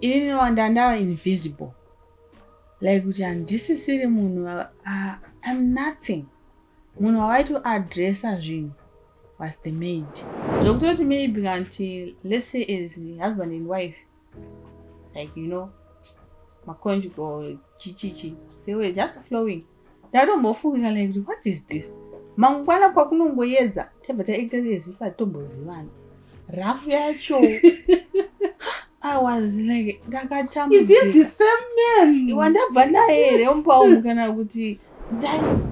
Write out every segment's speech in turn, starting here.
Inini ndandava invisible, like kuti handisisiri munhu, I'm nothing. Munhu wawaitoadressa zvinhu was the maid, zvokutoti maybe kanti let's say as husband and wife, like maconjugal chichichi, they were just flowing. Ndatombofunga like kuti what is this? Mangwana kwakunongoedza tabva taacta as if atombozivana. Rafu yacho, I was like, Is this the same man wandabva naye here mupaumu, kana kuti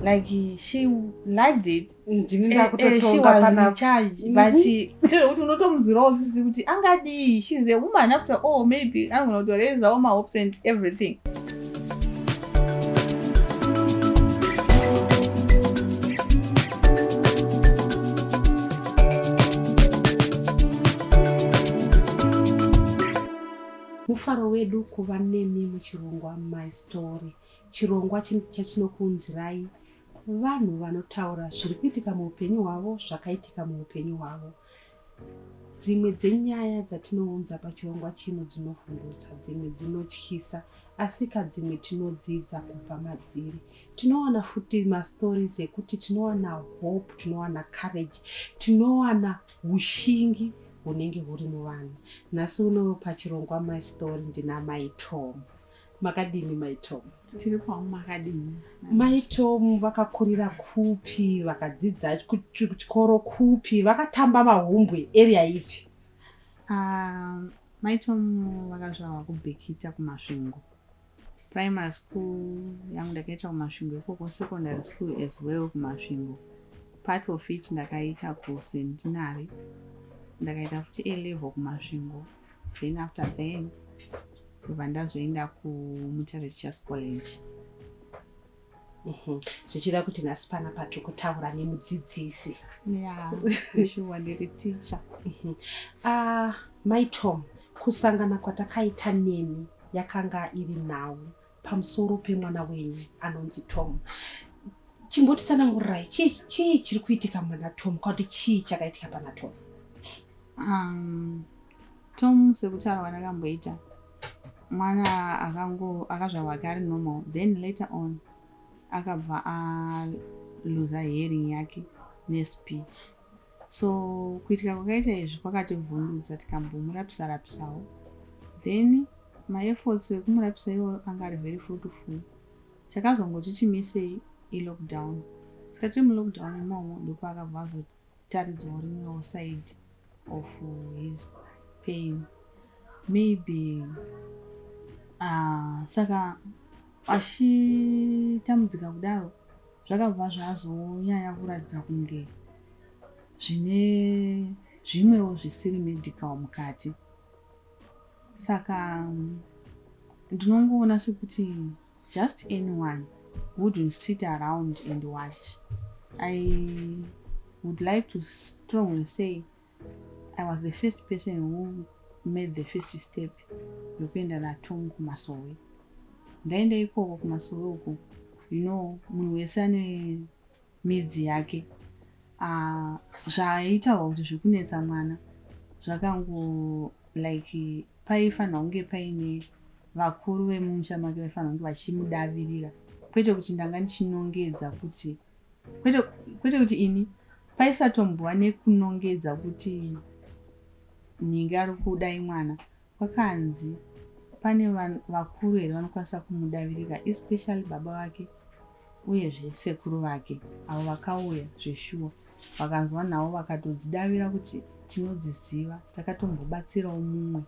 like she liked it? Ndini She ndakutotonga was in pana charge. But sezvekuti unotomudzirawo tsitsi kuti angadii, she's a woman after all, maybe anogona kutoraisawo mahopes and everything. Mufaro wedu kuva nemi muchirongwa My Story, chirongwa chatinokuunzirai vanhu vanotaura zviri kuitika muupenyu hwavo, zvakaitika muupenyu hwavo. Dzimwe dzenyaya dzatinounza pachirongwa chino dzinovhundutsa, dzimwe dzinotyisa, asika dzimwe tinodzidza kubva madziri. Tinowana futi mastories ekuti tinowana hope, tinowana courage, tinowana ushingi hunenge huri muvanhu. Nhasi uno pachirongwa My Story ndina Mai Tom. Makadini, Mai Tom? Tiri pamwe, makadini? Mai Tom vakakurira kupi? Vakadzidza kuchikoro kupi? Vakatamba mahumbwe area ipi? Mai Tom vakazvarwa kuBhikita, kuMasvingo. Primary school yangu ndakaita kuMasvingo ikoko, secondary school as well kuMasvingo. Part of it ndakaita kuCentenary, ndakaita futi A level kuMasvingo, then after then ndobva ndazoenda kuMutare Teachers College. Zvichida kuti nhasi panapa tiri kutaura nemudzidzisi. Ya, shuwa, ndiri teacher. Mai Tom, kusangana kwatakaita nemi yakanga iri nhau pamusoro pemwana wenyu anonzi Tom. Chimbotitsanangurirai, chii chiri kuitika muna Tom, kana kuti chii chakaitika pana Tom? Tom, sekutaura kwandakamboita, mwana akango akazvarwa ake ari normal, then later on akabva aluza hearing yake nespeech. So kuitika kwakaita izvi kwakativhundutsa, tikambomurapisa rapisawo, then maefforts ekumurapisa iwo anga ari very fruitful. Chakazongoti chimisei ilockdown. Saka tiri mulockdown imomo ndopaakabva azotaridzwawo rimwewo side of his pain maybe. Saka achitambudzika kudaro, zvakabva zvazonyanya kuratidza kunge zvine zvimwewo zvisiri medical mukati. Saka ndinongoona sekuti just anyone wouldn't sit around and watch. I would like to strongly say I was the first person who made the first step yokuenda naTom kumasowe. Ndaenda ikoko kumasowe uku, munhu wese ane midzi yake. Zvaitaurwa kuti zviri kunetsa mwana zvakango like paifanira kunge paine vakuru vemumusha make vaifanira kunge vachimudavirira, kwete kuti ndanga ndichinongedza kuti kwete kuti ini paisatombova nekunongedza kuti nhingi ari kudai mwana. Kwakanzi pane vakuru here vanokwanisa kumudavirira, especially baba vake uyezve sekuru vake, avo vakauya zveshuwa, vakanzwa navo, vakatodzidavira kuti tinodziziva, takatombobatsirawo mumwe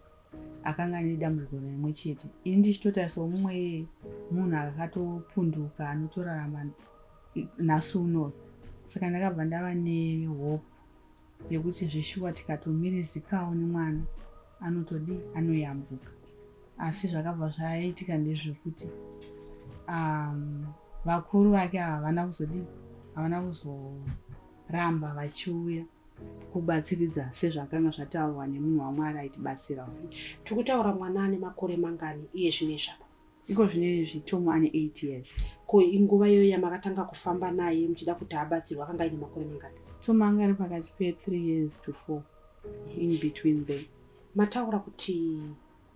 akanga ane dambudziko rimwe chete. Ini ndichitotarisawo mumwe iyeye munhu akatopunduka, anotorarama nhasi unoyu. Saka ndakabva ndava nehope yekuti zveshuwa tikatomirizikawo nemwana anotodi anoyambuka. Asi zvakabva zvaitika ndezvekuti vakuru vake ava havana kuzodii, havana kuzoramba vachiuya kubatsiridza sezvakanga zvataurwa nemunhu waMwari aitibatsirawo. Tiri kutaura mwana ane makore mangani iye zvino izvi apa? Iko zvino izvi Tom ane 8 years. Ko inguva iyoyo yamakatanga kufamba naye muchida kuti abatsirwe, akanga aine makore mangani? Tom anga ari pakati pe3 years to 4, in between there. Mataura kuti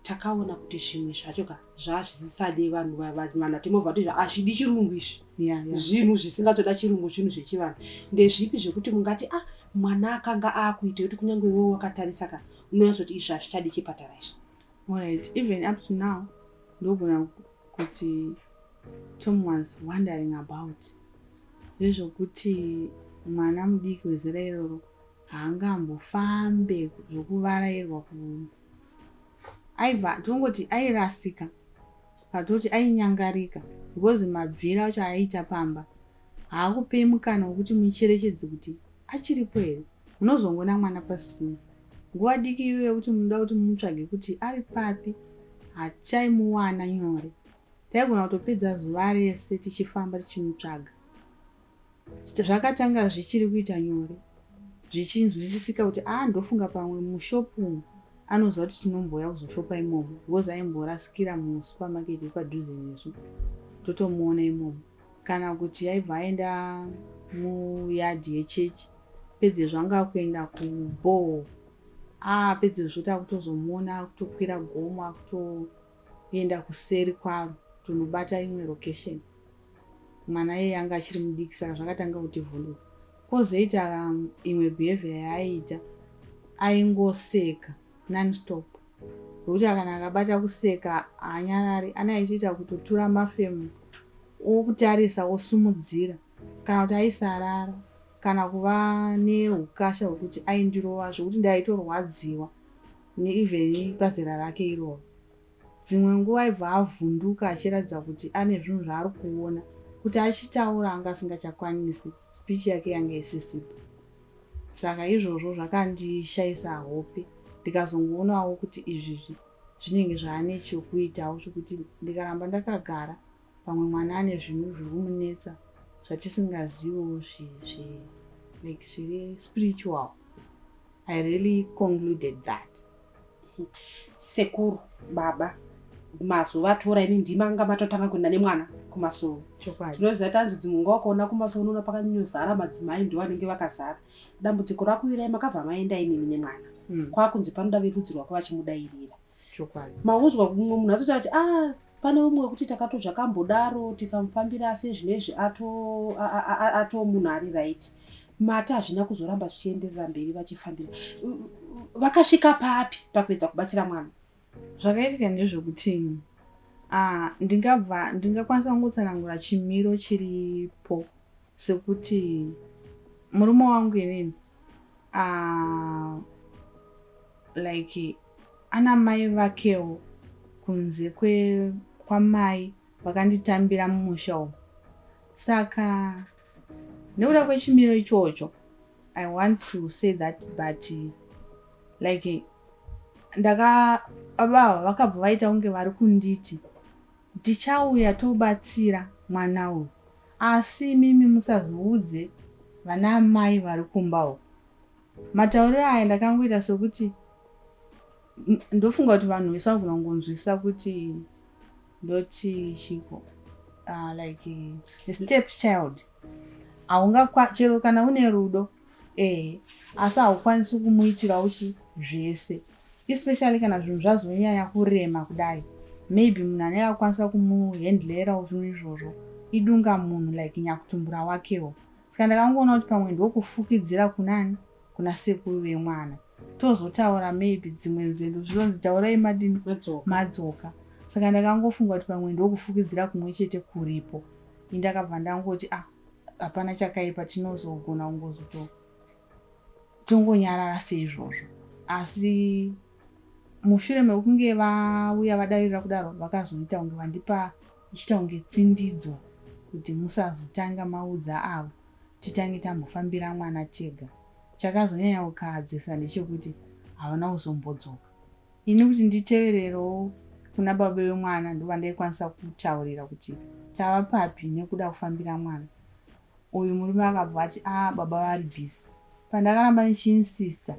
Takaona kuti zvimwe zvacho ka zvazvisisade vanhu vanhu vatema vati hazvidi chirungu izvi. Zvinhu zvisingatoda chirungu, zvinhu zvechivanhu. Ndezvipi zvekuti mungati ah, mwana akanga akuita kuti kunyange iwewe wakatarisa ka, unonyatsoti izvi hazvichadi chipatara izvi? Alright, even up to now ndogona kuti Tom was wondering about zvezvokuti mwana mudiki wezera iroro haangambofambe zvokuvarairwa ku aibva, tongoti airasika, patoti ainyangarika, because mabviro acho aiita pamba haakupei mukana wekuti mucherechedze kuti achiripo here. Munozongoona mwana pasina nguva diki iyoyo yekuti munoda kuti mumutsvage kuti ari papi, hachaimuwana nyore. Taigona kutopedza zuva rese tichifamba tichimutsvaga. Zvakatanga zvichiri kuita nyore, zvichinzwisisika kuti a ah, ndofunga pamwe mushopu umu anoziva kuti tinombouya kuzoshopa imomo, because aimborasikira musupermarket iri padhuze nesu, totomuona imomo. Kana kuti aibva aenda muyadhi yechechi, pedzezvo anga akuenda kubhoo, ah, pedzezvo takutozomuona akutokwira gomo, akutoenda kuseri kwaro kutonobata imwe location. Mwana iyeye anga achiri mudiki, saka zvakatanga kutivhundutsa. Kwozoita imwe behavior yaaiita, aingoseka nonstop, zvekuti kana akabata kuseka haanyarari, ane achiita kutotura mafemo okutarisa osumudzira, kana kuti aisarara kana kuva neukasha hwekuti aindirova zvekuti ndaitorwadziwa neeven pazera rake iroro. Dzimwe nguva aibva avhunduka achiratidza kuti ane zvinhu zvaari kuona, kuti achitaura anga asingachakwanisi, speech yake yanga isisipo. Saka izvozvo zvakandishaisa hope, ndikazongoonawo kuti izvizvi zvinenge zvaane chekuitawo zvekuti ndikaramba ndakagara pamwe mwana ane zvinhu zviri kumunetsa zvatisingaziviwo, like zviri spiritual. I really concluded that. Sekuru, baba mazovatora imi, ndima matotanga kuenda nemwana kumasowe. Tinoziva tanzi dzimwe nguva ukaona kumasowe unoona pakanyanyozara madzimai, ndo vanenge vakazara. Dambudziko rakuwirai, makabva maenda imimi nemwana. Kwakunzi panoda verudzi rwako vachimudairira. Maudzwa mumwe munhu atotaura kuti ah, pane umwe wekuti takato zvakambodaro tikamufambira, asi zvinezvi ato munhu ari right. Mati hazvina kuzoramba zvichienderera mberi, vachifambira vakasvika papi pakuedza kubatsira mwana? Zvakaitika ndezvekuti ndingabva ndingakwanisa kungotsanangura chimiro chiripo sekuti murume wangu inini, like ana mai vakewo kunze kwamai vakanditambira mumusha umu. Saka nekuda kwechimiro ichocho, I want to say that, but like ndaka baba vakabva vaita kunge vari kunditi tichauya tobatsira mwana uyu, asi imimi musazoudze vana amai vari kumba uku. Matauriro aya ndakangoita sekuti ndofunga kuti vanhu vese vanogona kungonzwisisa kuti ndoti chiko, like a step child haunga chero kana une rudo, ehe, asi haukwanisi kumuitirawo chi zvese, especially kana zvinhu zvazonyanya kurema kudai. Maybe munhu anenge akwanisa kumuhandlerawo zvinhu izvozvo idunga munhu, like nyakutumbura wakewo. Saka ndakangoona kuti pamwe ndokufukidzira kunani, kuna sekuru vemwana, tozotaura maybe dzimwe nzendo zvinonzi taurai madini. Madzoka. Madzoka. Saka ndakangofunga kuti pamwe ndokufukidzira kumwe chete kuripo. Indakabva ndangoti ah, hapana chakaipa, tinozogona kungozoto tongonyarara seizvozvo. Asi mushure mekunge vauya vadavirira kudaro, vakazoita kunge vandipa ichiita kunge tsindidzo kuti musazotanga maudza avo, titange tambofambira mwana tega. Chakazonyanya kukahadzisa ndechekuti havana kuzombodzoka. Ini kuti nditevererewo kuna baba vemwana, ndobva ndaikwanisa kutaurira kuti tava papi nekuda kufambira mwana uyu. Murume akabva ati a ah, baba vari busy. Pandakaramba ndichiinsista,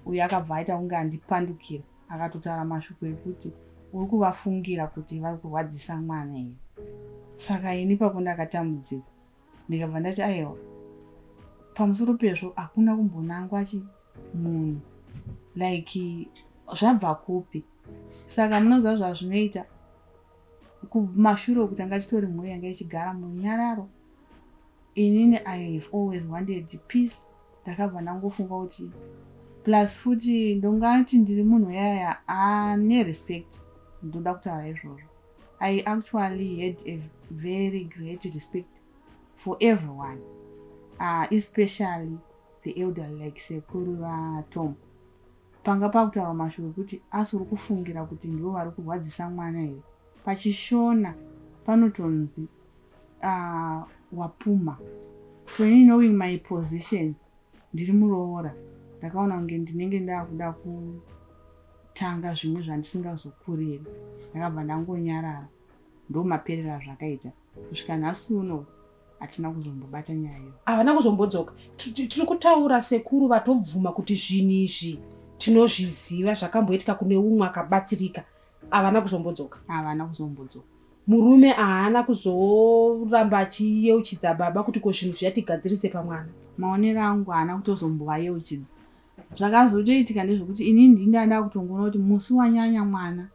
uyu akabva aita kunge andipandukira, akatotaura mashoko ekuti uri kuvafungira kuti vari kurwadzisa mwana here. Saka ini ipapo ndakatambudzika, ndikabva ndati aiwa, pamusoro pezvo hakuna kumbonangwa chi munhu, like zvabva kupi. Saka munoziva zvazvinoita kumashure uku tanga titori mhuri yanga ichigara murunyararo. Inini I have always wanted peace. Ndakabva ndangofunga kuti plus futi ndongati ndiri munhu yaya ane respect. Ndoda kutaura izvozvo. I actually had a very great respect for everyone, especially the elderly like sekuru vaTom. Panga pakutaurwa mashoko ekuti asi uri kufungira kuti ndivo vari kurwadzisa mwana here? Pachishona panotonzi wapumha. So ini knowing my position ndiri muroora ndakaona kunge ndinenge ndakuda kutanga zvimwe zvandisingazokuriri. Ndakabva ndangonyarara ndomaperero azvakaita kusvika nhasi uno hatina kuzombobata nyaya iyo. Havana kuzombodzoka. Tiri kutaura sekuru vatobvuma kuti zvinhu izvi tinozviziva zvakamboitika kune umwe akabatsirika. Havana kuzombodzoka. Havana kuzombodzoka. Murume haana kuzoramba achiyeuchidza baba kuti ko zvinhu zviya tigadzirise pamwana. Maonero angu haana kutozombovayeuchidza. Zvakazotoitika ndezvekuti inini ndini ndanga kutongoona kuti musi wanyanya mwana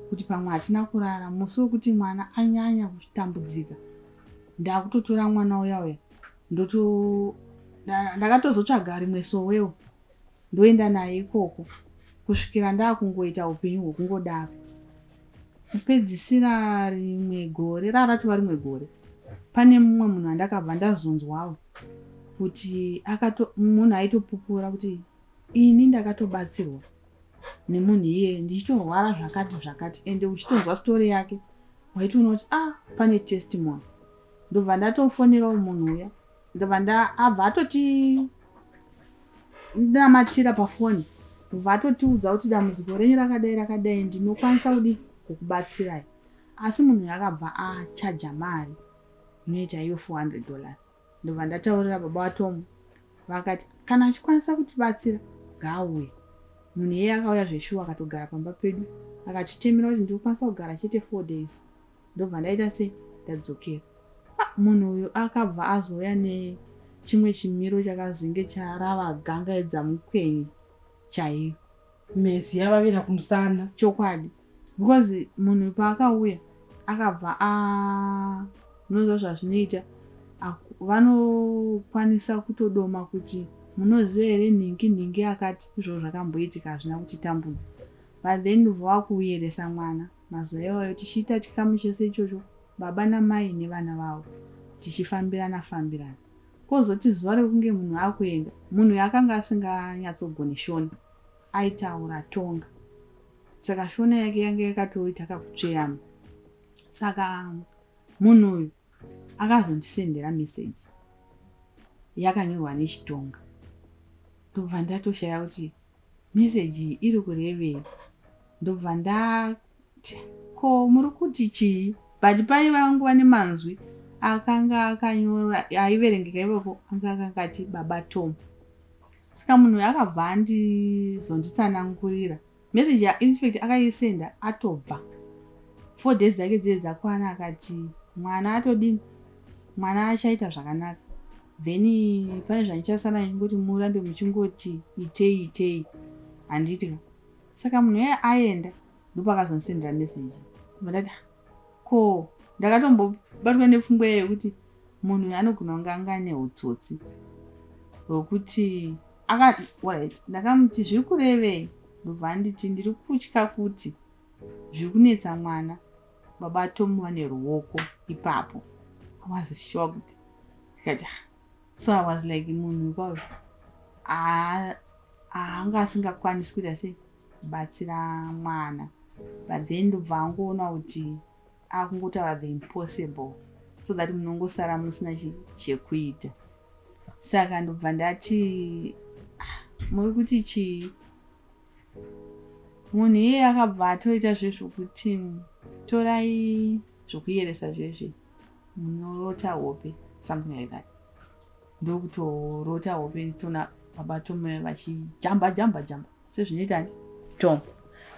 kuti pamwe hatina kurara musi wekuti mwana anyanya kutambudzika ndakutotora mwana uya uya ndoto ndakatozotsvaga rimwe sowewo ndoenda naye ikoko kusvikira ndakungoita upenyu hwekungodaro. Kupedzisira rimwe gore raratova rimwe gore pane mumwe munhu andakabva ndazonzwawo kuti akato munhu aitopupura kuti ini ndakatobatsirwa nemunhu iyeye ndichitorwara zvakati zvakati ende uchitonzwa story yake waitoona kuti ah pane testimony ndobva ndatofonerawo munhu uya ndobva abva atoti namatira pafoni ndobva atotiudza kuti dambudziko renyu rakadai rakadai ndinokwanisa kudii kukubatsirai asi munhu uyu akabva achaja mari inoita iyo $400. Ndobva ndataurira baba vaTom vakati kana achikwanisa kutibatsira ngaauye. Munhu iyeye akauya zveshuwa akatogara pamba pedu akatitemera kuti ndinokwanisa kugara chete 4 days ndobva ndaita sei ndadzokera. Ah, munhu uyu akabva azouya nechimwe chimiro chakazenge charava gangaidza mukwenyi chaiyo. Mhezi yavavira kumusana. Chokwadi because munhu paakauya akabva a munoziva zvazvinoita vanokwanisa kutodoma kuti munoziva here nhingi nhingi akati izvozvo zvakamboitika hazvina kutitambudza but then ndobva vakuyeresa mwana mazuva iwayo tichiita chikamu chese ichocho baba namai nevana vavo tichifambirana fambirana kozoti zuva rekunge munhu akuenda munhu uyu akanga asinganyatsogoni shona aitaura tonga saka shona yake yange yakatoita kakutsveyama saka munhu uyu akazondisendera meseji yakanyorwa nechitonga ndobva ndatoshaya kuti meseji iyi iri kurevei ndobva ndati ko muri kuti chii but paiva nguva nemanzwi akanga akanyora aiverengeka ipapo anga akanga ati baba Tom saka munhu uyu akabva andizonditsanangurira message ya infact akaisenda atobva 4 days dzake dziye dzakwana akati mwana atodini mwana achaita zvakanaka then pane zvandichasara ndichingoti murambe muchingoti itei itei handiti ka saka munhu uye aenda ndopakazondisendera message ndobva ndati ko ndakatombobatwa nepfungwa iyoyo yekuti munhu uyu anogona kunge anga ane utsotsi hwekuti alright ndakamuti zviri kurevei ndobva anditi ndiri kutya kuti zviri kunetsa mwana baba Tom vane ruoko ipapo. I was shocked ndikati ah. So I was like munhu ikwayo anga asingakwanisi kuita sei kubatsira mwana but then ndobva angoona kuti akungotaura the impossible so that munongosara musina chekuita saka ndobva ndati ah, muri kuti chii munhu iyeye akabva atoita zvezvokuti torai zvokuyeresa zvezve munorota hope something like that ndokutorota hope nditoona baba Tom vachijamba jamba jamba sezvinoita ani Tom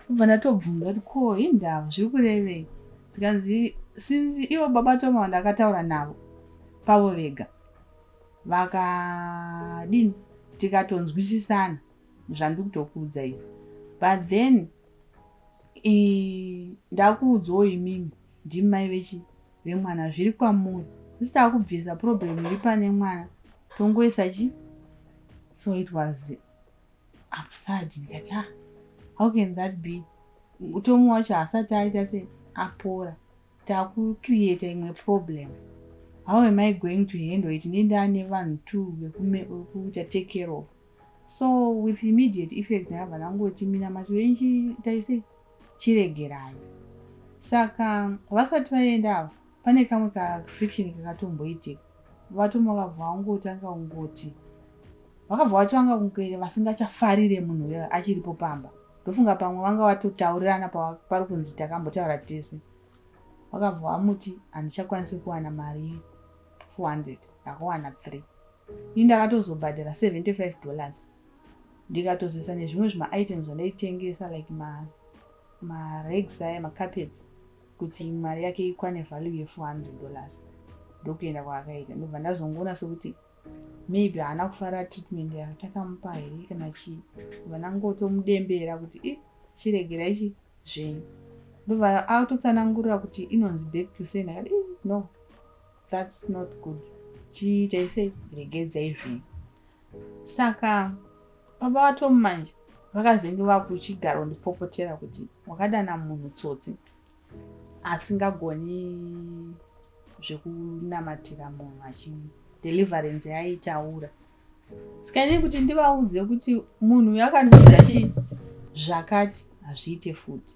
kubva ndatobvunza kuti ko hindava zviri kurevei zvikanzi since ivo baba Tom ava ndakataura navo pavo vega vakadini tikatonzwisisana zvandiri kutokuudza izvi but then Ndakuudzawo imimi ndimi mai vechi vemwana, zviri kwamuri. Isi takubvisa problem iri pane mwana, tongoisa chi. So it was absurd. Ndikati, "Ah, how can that be?" Tomu wacho haasati aita se apora, takucreata imwe problem. How am I going to handle it? Ndindaa nevanhu two vekuita take care of. So with immediate effect ndakabva ndangoti minamato yenyu taisei, chiregerai. Saka vasati vaenda ava, pane kamwe kafriction kakatomboitika. Vatoma vakabva vangotanga kungoti, vakabva vatanga kunge vasingachafarire munhu uyo achiripo pamba. Ndofunga pamwe vanga vatotaurirana, pari kunzi takambotaura tese. Vakabva vamuti, "Handichakwanisi kuwana mari 400, ndakawana 3." Ini ndakatozobhadhara $75, ndikatozoisa nezvimwe zvimaitems zvandaitengesa, like marugs aya, macarpets, kuti mari yake ikwane value ye$400. Ndokuenda kwaakaita. Ndobva ndazongoona sekuti maybe haana kufarira treatment yatakamupa here kana chii. Ndobva ndangotomudembera kuti, "I, chiregerai chi zvenyu." Ndobva atotsanangurira kuti inonzi back to sender. Akati, "No, that's not good. Chiitai sei, regedzai zvenyu." Saka baba vatomu manje vakazenge vakuchigara kundipopotera kuti wakadana munhu tsotsi asingagoni zvekunamatira munhu achi deliverance yaaitaura. Saka inini kuti ndivaudze kuti munhu uyu akandiudza chii zvakati, hazviite futi.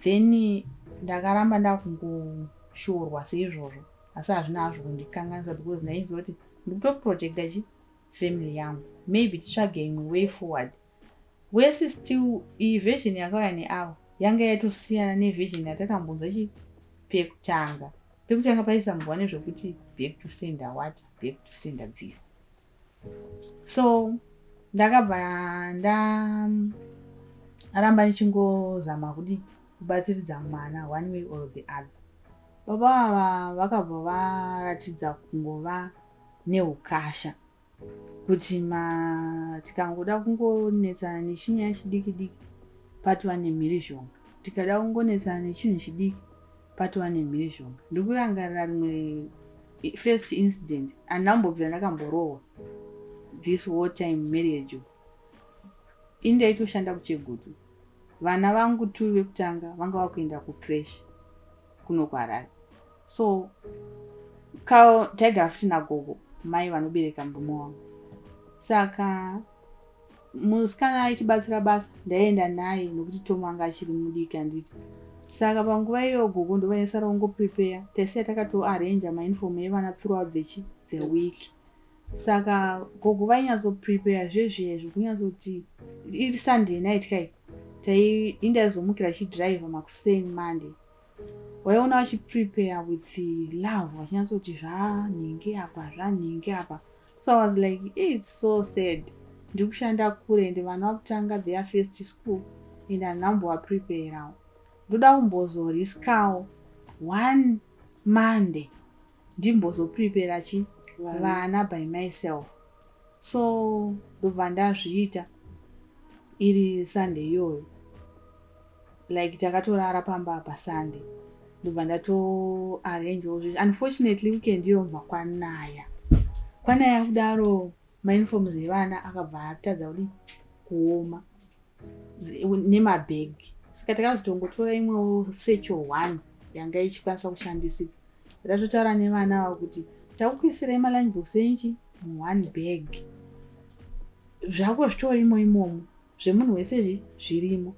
Then ndakaramba ndakungoshorwa seizvozvo, asi hazvina hazvo kundikanganisa because ndaiziva kuti ndikutoprotecta chi family yangu. Maybe titsvage imwe way forward. Wese still, iyi version yakauya neavo yanga yatosiyana neversion yatakambonzwa chi pekutanga. Pekutanga paisambwa nezvekuti back to sender what, back to sender this. So ndakabva ndaramba ndichingozama kudi kubatsiridza mwana one way or the other. Baba ava vakabva varatidza kungova neukasha kuti tikangoda kungonetsana nechinyaya chidiki diki, patova nemhirizhonga. Tikada kungonetsana nechinhu chidiki, patova nemhirizhonga. Ndikurangarira rimwe first incident. Handina kumbobvira ndakamborohwa this whole time marriage. Ini ndaitoshanda kuChegutu. Vana vangu two vekutanga vanga vakuenda kucreche kuno kuHarare, so taigara futi nagogo, mai vanobereka murume wangu. Saka musikana aitibatsira basa, ndaienda naye nokuti Tom anga achiri mudiki, handiti? Saka panguva iyoyo gogo ndovaisara kungoprepare. Taisiya takatoarranja mauniform evana throughout the week. Saka gogo vainyatsoprepare zvezviye zvekunyatsoti iri Sunday night kai indaizomukira chidhiraivha makuseni Monday. Waiona vachiprepare with love, vachinyatsoti zvanhingi apa, zvanhingi apa. So I was like, "It's so sad, ndiri kushanda kure ende vana vakutanga their first school and handina kumbovapreparawo. Ndoda kumbozoriskawo one Monday ndimbozoprepara chi vana by myself." So ndobva ndazviita iri Sunday iyoyo. Like takatorara pamba paSunday, ndobva ndatoarrangewo zvezvo. Unfortunately, weekend iyo bva kwanaya, kwanaya kudaro, mauniforms evana akabva atadza kudi kuoma nemabhegi. Saka takazotongotora imwewo satchel one yanga ichikwanisa kushandisika. Ndatotaura nevana ava kuti takukuisirai malunchbox enyu chi muone bag, zvako zvitorimo imomo, zvemunhu wese zvirimo.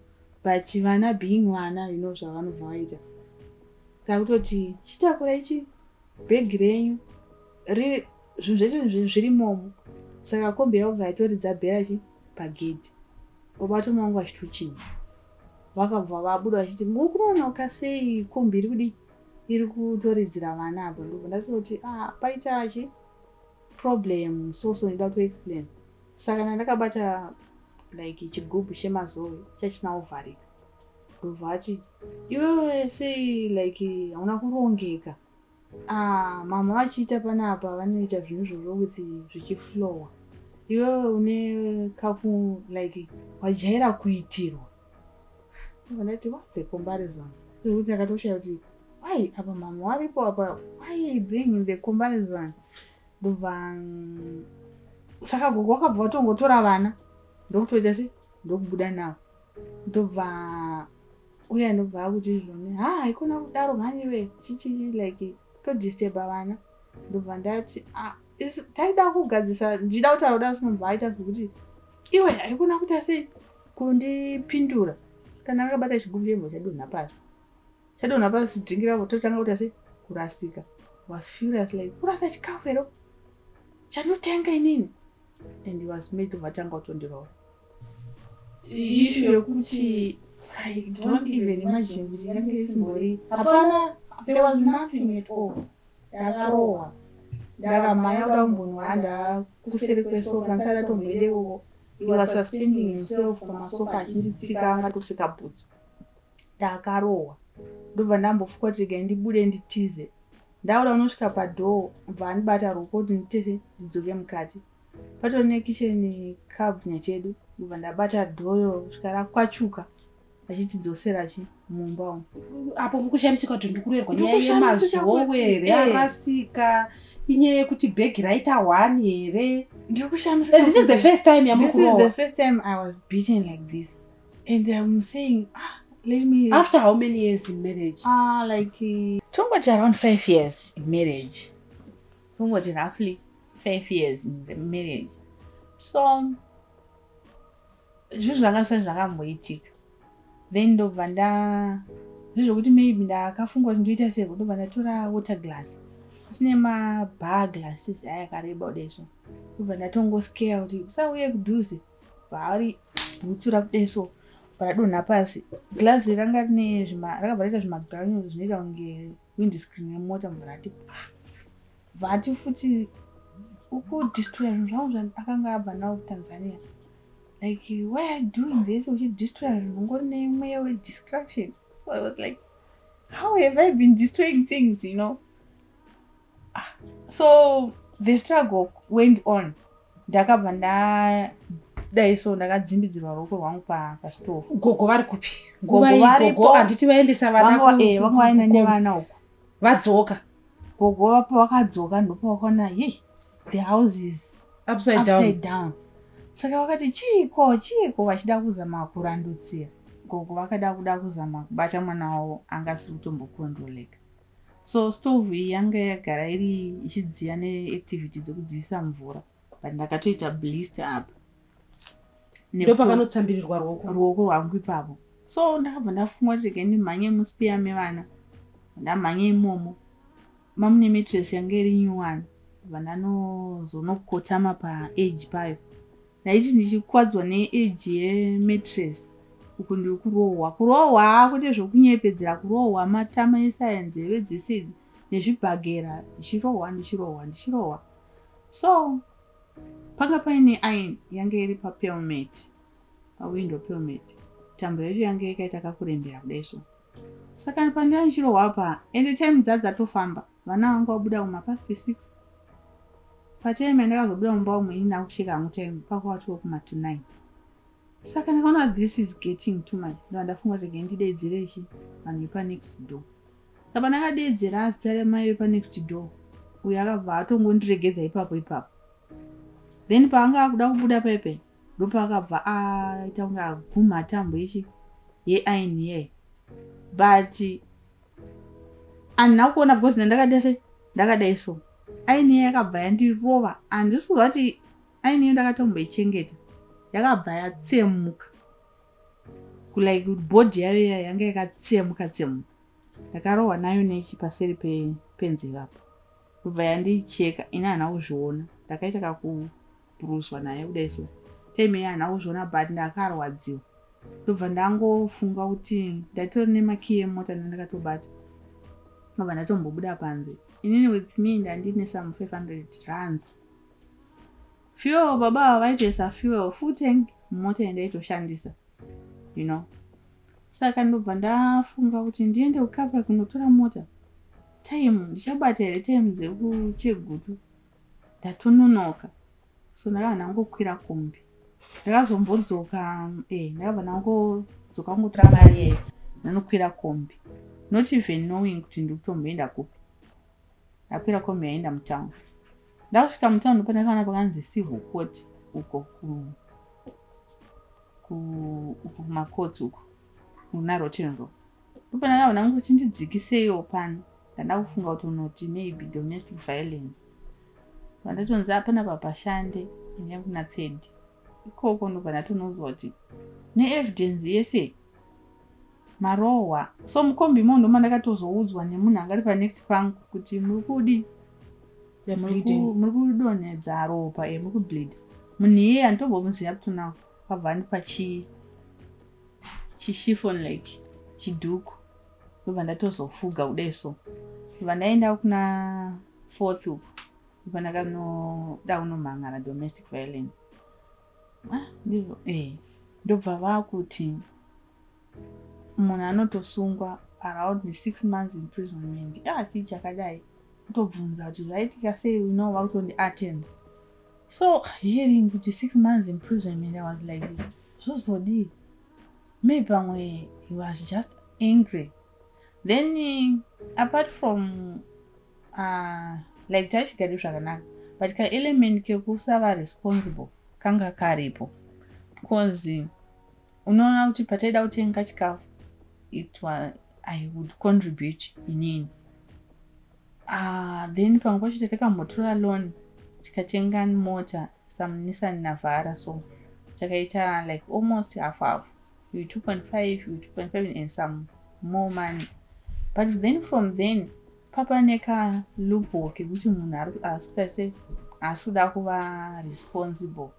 But vana being vana, zvavanobva vaita, takutoti chitakurai chi bhegi renyu, zvinhu zvese zvirimomo. Saka kombi yakabva yatoridza bhera chi pagedhi. Baba vangu vachitochinja, vakabva vabuda vachiti, "Muri kunonoka sei? Kombi iri kudii, iri kutoridzira vana apa." Ndobva ndatoti, "Ah, paita chi problem so so, ndoda kuexplain." Saka ndandakabata like chigubhu chemazowe chachisina kuvharika. Ndobva vati, "Iwewe sei, like hauna kurongeka? Ah, mama vachiita panapa vanoita zvinhu izvozvo with zvichiflowa. Iwewe une kaku like wajaira kuitirwa." Ndobva ndati what's the comparison? Zvekuti akatoshaya kuti why apa mama waripo apa why bringing the comparison? Ndobva saka gogo wakabva watongotora vana ndokutoita sei ndokubuda navo ndobva uya ndobva akuti izvoni ha haikona kudaro mhani chichichi like todisturba vana ndobva ndati ah, taida kugadzisa ndichida kutaura kuda zvinobva aita zvekuti iwe haikona kuita sei kundipindura kana akabata chigubhu chembwa chadonha pasi chadonha pasi dhingi ravo totanga kuita sei kurasika was furious like kurasa chikafu here chandotenga inini and he was made vatanga kutondirova issue yekuti I don't even imagine kuti yange isimbori hapana there was nothing at all ndakarohwa ndakamhanya kuda kumbonwanda kuseri kwesofa ndisati ndatomboenda ikoko he was suspending himself pamasofa achinditsika angatopfeka bhutsu ndakarohwa ndobva ndambofuka kuti regai ndibude nditize ndakuda kunosvika padoor bva andibata ruoko kuti nditese ndidzoke mukati patori nekitchen cabinet yedu ndobva ndabata door kusvika rakwachuka achitidzosera chi mumba umu apo mukushamisika kuti ndikurerwa nyaya yemazowe here eh. arasika inyaya yekuti bhegi raita one here ndiri and this is the first time yamuri this is the first time i was beaten like this and i'm saying ah, let me after how many years in marriage ah like tongoti around five years in marriage tongoti roughly five years in the marriage so zvinhu zvanga zvisati zvakamboitika then ndobva nda zvezvokuti maybe ndakafunga kuti ndoita sei ndobva ndatora water glass tine mabar glasses aya akareba kudai so ndobva ndatongoskea kuti usauye kudhuze bvaari bhutsura kudai so radonha pasi glass ranga rine rakabva raita zvimagranules zvinoita kunge windscreen yemota mubva rati pa bvati futi ukudestroya zvinhu zvangu zvandakanga abva nawo kutanzania like why are you doing this uchidestroya zvinhu ungori nemweya wedestruction so i was like how have i been destroying things you know ah, so the struggle went on ndakabva ndadai so ndakadzimbidzirwa ruoko rwangu pastove gogo vari kupi nguva iyi gogo handiti vaendesa vana vanga vaenda nevana uku vadzoka gogo vapo vakadzoka ndopavakaona ye the house is upside, upside down. down saka vakati chiiko chiiko vachida kuzama kurandutsira gogo vakada kuda kuzama kubata mwana wavo anga asiri kutombokontroleka so stove iyi yanga yagara iri ichidziya neactivity dzekudziisa mvura but ndakatoita blister apa ndopakanotsambirirwa ruoko ruoko rwangu ipapo so ndakabva ndafunga kuti regai ndimhanye muspare mevana ndamhanye imomo mamune mattress yanga iri nyuwani bva ndanozonokotama paedge payo ndaiti ndichikwadzwa needge yemattress uku ndiri kurohwa kurohwa kwete zvokunyepedzera kurohwa matama esaya nzeve dzese idzi nezvibhagera ndichirohwa ndichirohwa ndichirohwa so panga paine iron yanga iri papelmet pawindow pelmet tambo yacho yanga yakaita kakurembera kudai so saka pandanga ndichirohwa pa ende time dzadzatofamba vana vanga vabuda kumapast 6 patime yandakazobuda mumba umu ini ndakucheka hangu time pakwatiwo kuma to 9 saka ndakaona this is getting too much ndova ndafunga kuti regai ndidaidzire chi vanhu vepanext door saka pandakadaidzira zita remai vepanext door uyo akabva atongondiregedza ipapo ipapo then paanga akuda kubuda paipai ndopaakabva aita kunge agumha tambo yechi yeiron iyayi but handina kuona because ndandakadai sei ndakadai so iron iya yakabva yandirova handisi kureva kuti iron iyo ndakatomboichengeta yakabva yatsemuka like body yayo iya yanga yakatsemuka tsemuka ndakarohwa nayo nechi paseri penzeve apo kubva yandicheka ini handina kuzviona ndakaita kakupuruzwa nayo kudai so time iyo handina kuzviona but ndakarwadziwa ndobva ndangofunga kuti ndaitori nemakiyi emota ndandakatobata ndobva ndatombobuda panze inini with me ndandine some 500 rands fuel baba ava vaitoisa fuel full tank mumota yandaitoshandisa you know saka ndobva ndafunga kuti ndiende kucarpark kunotora mota time ndichabata here time dzekuchegutu ndatononoka so ndakabva ndangokwira kombi ndakazombodzoka e ndakabva ndango Dzoka kungotora mari iyeyo, ndanokwira kombi, not even knowing kuti ndiri kutomboenda kupi. Ndakwira kombi, yaenda mutown. Ndakusvika mutown, ndopandakaona pakanzi civil court uko uko kumakotsi uko kuna Rotten Row. Ndopandakaona kuti ndidzikiseiwo pano. Ndanda kufunga kuti unoti maybe domestic violence. Pandatonzi apana papashande, endai kuna third ikoko. Ndobva ndatonoudzwa kuti neevidence yese marohwa. So mukombi imomo ndoma ndakatozoudzwa nemunhu anga ari panext pangu kuti muri kudi muri kudonhedza ropa, muri kubleed. Munhu iyeye handitombomuziva up to now. Akabva andipa chichiffon, like chidhuku. Ndobva ndatozofuga kudai. So ndobva ndaenda kuna fourth uku. Ndobva ndakanoda kunomhangara domestic violence. Ah, ndizvo ndobva vakuti munhu anotosungwa around 6 months imprisonment. Ah, chii chakadai? Kutobvunza kuti zvaitika sei, vakutondi attend. So hearing kuti 6 months imprisonment, I was like, zvozodii? Maybe pamwe he was just angry. Then apart from like tachigari zvakanaka, but kaelement kekusava responsible kanga karipo, because unoona kuti pataida kutenga chikafu, I would contribute inini. Then pamwe pacho takambotora loan, tikatenga mota, some Nissan Navara. So takaita like almost half half, you 2.5, you 2.5 and some more money. But then from then papa nekaloophole kekuti munhu haasi kuita sei, haasi kuda kuva responsible.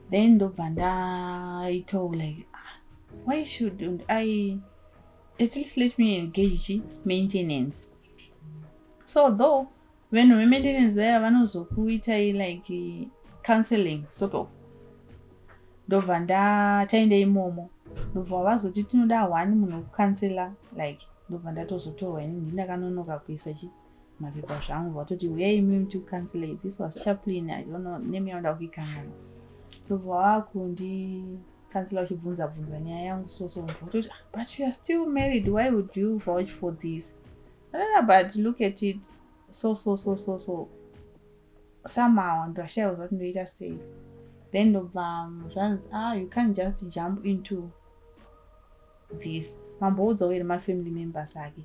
Then ndobva ndaitawo like, ah, why shouldn't I at least let me engage maintenance? So though vanhu vemaintenance vaya vanozokuitai like counseling sort of. Ndobva ndataenda imomo, ndobva vazoti tinoda one munhu wekucounsela like. Ndobva ndatozotorwa ini. Ndindakanonoka kuisa chi mapepa zvangu. Vatoti uyai imimi tikucounsele. This was Chaplin, I don't know name yauda kuikanganwa. Ndobva vakundicounsela, uchibvunza bvunza nyaya yangu. So vatoti, ah, but you are still married, why would you vouch for this? No, but look at it, so so so so so somehow ndashayiwa kuti ndoita sei. Then ndobva zvanzi, ah, you can't just jump into this. Mamboudzawo here mafamily members ake?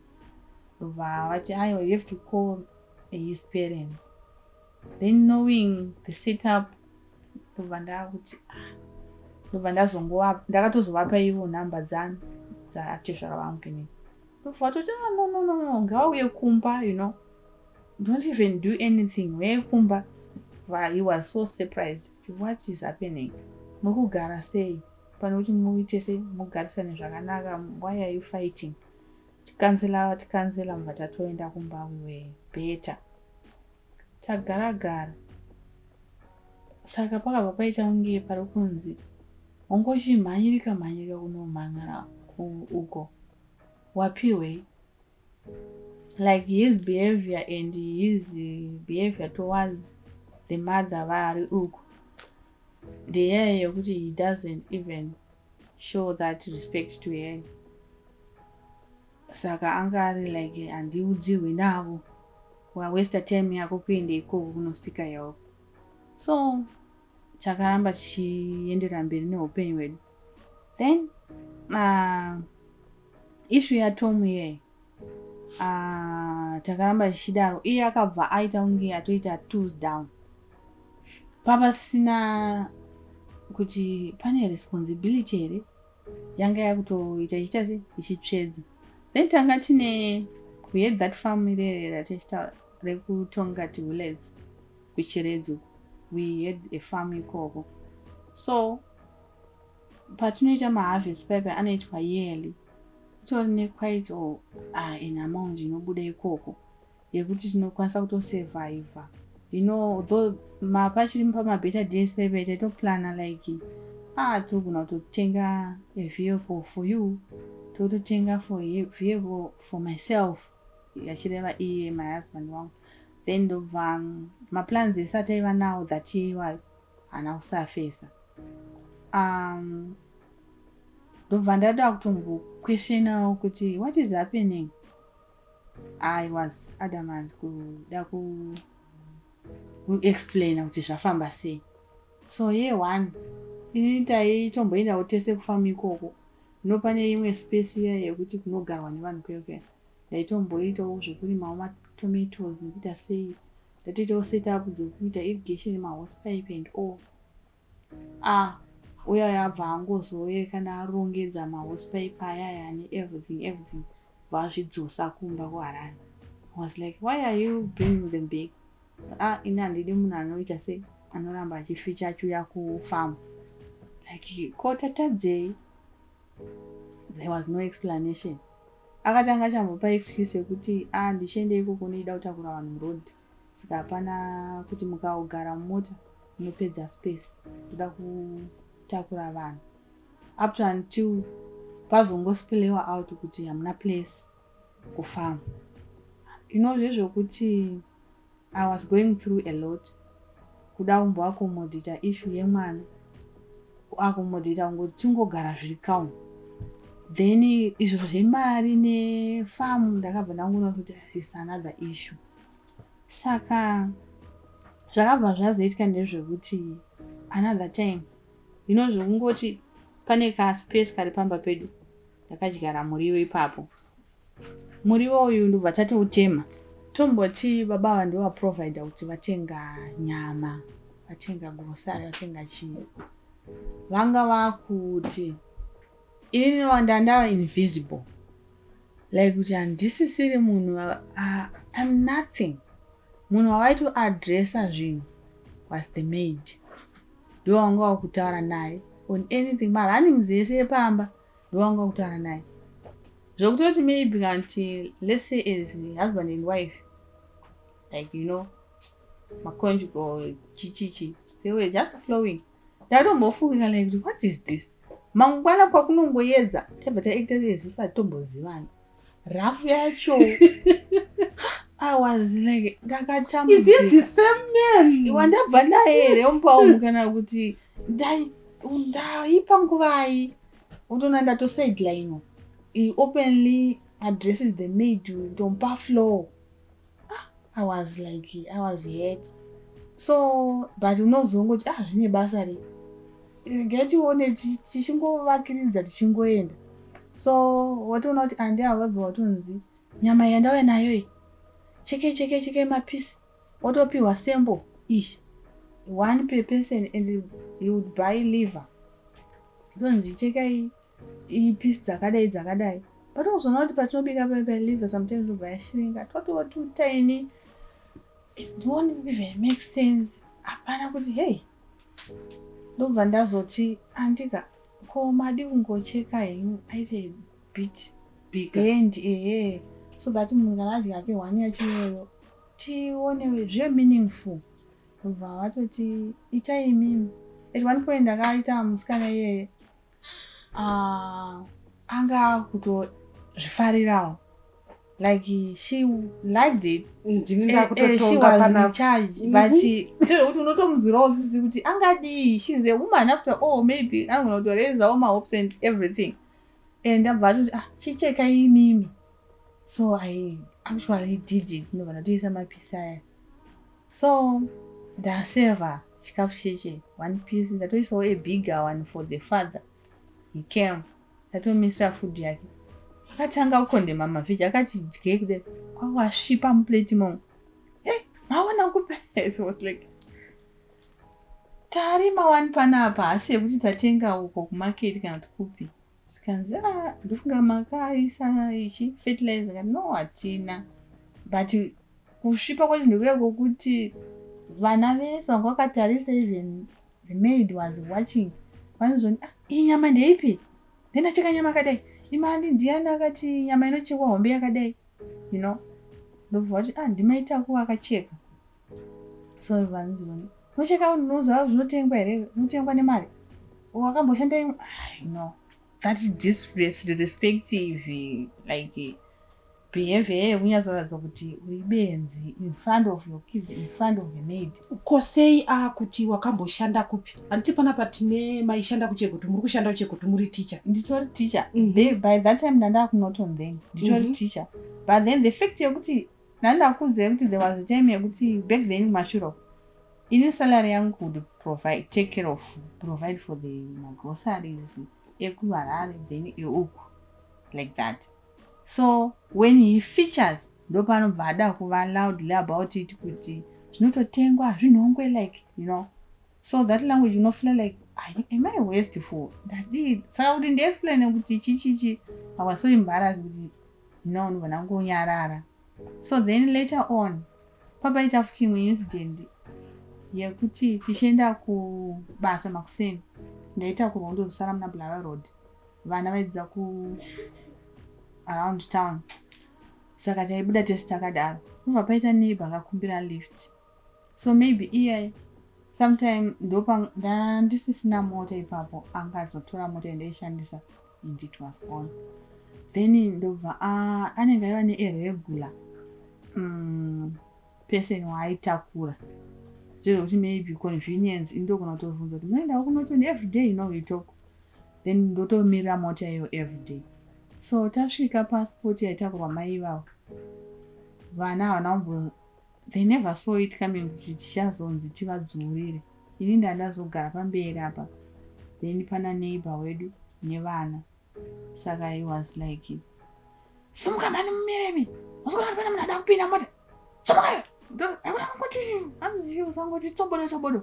Ndobva vati, aiwa, you have to call his parents. Then knowing the setup, ndobva ndakuti, ah, ndobva ndazongova ndakatozovapa ivo nhamba dzani dzatezvara vangu inini. Ndobva vatoti, ah, no, no, no, no, ngavauye kumba, don't even do anything, uyai kumba. He was so surprised kuti what is happening, muri kugara sei pane kuti muite sei, mugarisane zvakanaka, why are you fighting? Ticounsela, ticounsela, mubva tatoenda kumba. We were better, tagara gara. Saka pakabva paita kunge pari kunzi wangochimhanyirika mhanyirika kunomhanyira uko wapiwei. Like his behavior and his behavior towards the mother vari uku ndeyaya yekuti he doesn't even show that respect to her. Saka anga ari like, handiudzirwi navo, wawaster time yako kuenda ikoko kunoseeka help. So takaramba tichienderera mberi neupenyu hwedu. Then issue yaTom iyeye, takaramba tichidaro. Iye akabva aita kunge atoita tools down, papasina kuti pane responsibility here yanga yakutoita ichiita se ichitsvedza. Then tanga tine, we had that farm irere ratichita rekuTongaat Hulett kuChiredzi. We had a farm ikoko. So patinoita maharvest paipa, anoitwa yearly, kutori nequite an amount inobuda ikoko yekuti tinokwanisa kutosurviva, though pachiri pamabetter days paipa taitoplana like, ah, togona kutotenga a vehicle for you, tototenga for vehicle for myself, achireva iye my husband wangu. Then ndobva maplans ese ataiva nawo that year iwayo haana kusurfacer. Ndobva ndada kutomboquestionawo kuti what is happening. I was adamant kuda kuexplaina kuti zvafamba sei. So ye one, inini taitomboendawo tese kufamu ikoko. No, pane imwe space iya yekuti kunogarwa nevanhu kuya kuya, ndaitomboitawo zvekurimawo matomatoes nekuita sei. Ndatoitawo setup dzekuita irrigation, mahose pipe and all. Ah, uya abva angozoerekana arongedza mahose pipe ayaya neeverything, everything, vazvidzosa kumba kuHarare. I was like, "Why are you bringing them back?" "Ah, ini handidi munhu anoita sei, anoramba achificha achiuya kufamu." Like, ko tatadzei? There was no explanation. Akatanga achambopa excuse yekuti, "A, ah, ndichienda ikoko noida kutakura vanhu muroad, saka hapana kuti mukaugara mumota munopedza space, ndoda kutakura vanhu." Up to until pazongospillewa out kuti hamuna place kufamu. Zvezvokuti I was going through a lot, kuda kumboaccommodata issue yemwana, kuaccommodata kungoti tingogara zviri calm. Then izvo zvemari nefamu, ndakabva ndangoona kuti is another issue. Saka zvakabva zvazoitika ndezvekuti another time, zvekungoti pane kaspace kari pamba pedu, ndakadyara muriwo ipapo. Muriwo uyu ndobva tatoutema. Tomboti baba ava ndovaprovhaidha kuti vatenga nyama, vatenga grocery, vatenga chii. Vanga vakuti inini ndandava invisible, like kuti handisisiri munhu, I'm nothing. Munhu wavaitoadresa zvinhu was the maid, ndo wanga wakutaura naye on anything, marunnings ese epamba ndo wanga wakutaura naye, zvokutoti maybe kanti, let's say as husband and wife, like maconjugal chichichi, they were just flowing. Ndatombofunga like kuti, what is this? Mangwana kwakunongoedza, tabva taacta as if hatombozivana. Rafu yacho, I was like, Is this the same man? Wandabva naye here mupaumu, kana kuti ndaipa nguvai? Utoona ndatosideline. He openly addresses the maid, tomupa floor. Ah, I was like, I was hurt. So, but unozongoti, ah, zvine basa rei, regai tione, tichingovakiridza, tichingoenda. So watoona kuti andi avo vabva vatonzi, "Nyama yandauya nayo iyi, cheke cheke cheke mapieces." Wotopiwa sample ish, one per person, and you would buy liver. Zonzi, "Chekai ipiece dzakadai dzakadai." But uzoona kuti patinobika paipa, liver sometimes obva yashrinka, twatova tutiny. It won't even make sense. Hapana kuti hey. Ndobva ndazoti, "Andika ko madi kungocheka henyu aite bit Bigger. Bend, ehe, so that munhu kana adya ake one yacho iyoyo, tione zvive meaningful." Ndobva vatoti, "Itai imimi." At one point ndakaita musikana iyeye, anga akutozvifarirawo, like she liked it. Ndini She ndakutotonga was in panapa. charge. But ndezvekuti unotomudzirawo tsitsi kuti angadii, she is a woman after all, maybe anogona kutorezawo mahopes and everything. And ndabva atoti, "Ah, chichekai imimi." So I actually did it. Ndobva ndatoisa mapieces aya. So ndaseva chikafu cheche, one piece, ndatoisawo a bigger one for the father. He came, ndatomisira food yake, akatanga kukondema mavheji, akati dye kudai, kwawasvipa muplate imomo. "Hey, maona kupe?" It was like, tarima wani panapa, hasi yekuti tatenga uko kumaketi kana kuti kupi. Zvikanzi, "A, ndofunga makaisa ichi fertilizer." Kati, "No, hatina." But kusvipa kwacho ndekuya kwokuti vana vese vanga vakatarisa, even the maid was watching. Vanozoni, "Ah, iyi nyama ndeipi? Ndendacheka nyama yakadai imani, ndiani akati nyama inochekwa hombe yakadai?" Ndobva vati, "Ah, ndimaitaku akacheka." So vanozoni, "Unocheka, unoziva zvinotengwa here? Unotengwa nemari wakamboshanda imwe." Ah, that disrespective, like. Behavior yekunyatsoratidza kuti uri benzi in front of your kids, in front of the maid. Ko sei akuti wakamboshanda kupi? Handiti panapa tine maishanda kuChegutu, muri kushanda kuChegutu, muri teacher? Nditori teacher. By that time ndanda kuNorton, then nditori teacher, but then the fact yekuti ndandakuziva kuti there was a time yekuti back then kumashure uko, ini salary yangu would provide, take care of, provide for the magroceries ekuHarare, then euku, like that. So when he features, ndopanobva ada kuva loudly about it kuti zvinototengwa zvinhongwe, like so that language unofeel like, am I wasteful? Ndadii? Saka kuti ndiexplaine kuti chichichi, I was so embarrassed kuti no, ndobva ndangonyarara. So then later on papaita futi imwe incident yekuti tichienda kubasa makuseni, ndaitakurwa ndozosara muna Bulawayo Road, vana vaidzidza ku around town, saka taibuda tese takadaro. Kubva paita neighbor akakumbira lift, so maybe iye sometime ndopa ndandisisina mota ipapo, angazotora mota yandaishandisa and it was on. Then ndobva anenge aiva neirregular person waaitakura, zvezvekuti maybe convenience, indogona kutovhunza kuti munoendawo kuNorton everyday? We talk, then ndotomirira mota iyo everyday. So tasvika paspot yaitakurwa mai ivavo, vana havana kumbo, they never saw it coming kuti tichazonzi tivadzurire. Ini ndandazogara pamberi apa, then pana neighbor wedu nevana. Saka he was like, "Simuka mani, mumiremi wasikuona kuti pane munhu ada kupinda mota. Simuka, hakuna kungoti anzi usangoti tsobodo tsobodo,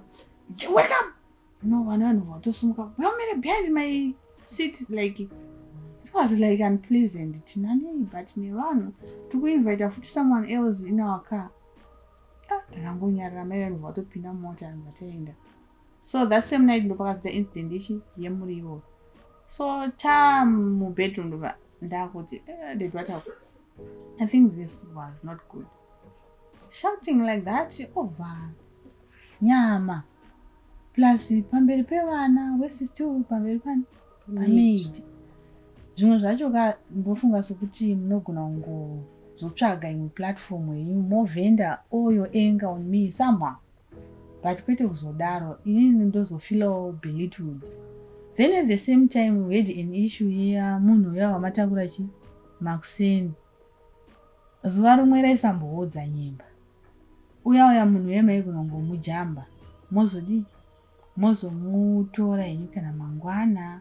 wake up." No, vana vanhu vatosimuka, vamire behind my seat. Like, it was like unpleasant. Tina neighbor, tine vanhu, tikuinvita futi someone else in our car. Ah, takangonyarara, mai vanhu vatopinda mumota, vanhu vataenda. So that same night ndopakazoita incident ichi yemuriwo. So tamubedroom, ndobva ndakuti, "Eh, dedwatako, I think this was not good, shouting like that over nyama, plus pamberi pevana wesistill, pamberi pani pamaid." Zvimwe zvacho ka, ndofunga sekuti munogona kungozotsvaga imwe platform yenyu, movenda all your anger on me somehow, but kwete kuzodaro. Inini ndozofeelawo belittled. Then at the same time we had an issue yemunhu uya wamatakura chi makuseni, zuva rimwe raisamboodza nyemba. Uya uya munhu uye maigona kungomujamba, mozodii, mozomutora henyu kana mangwana,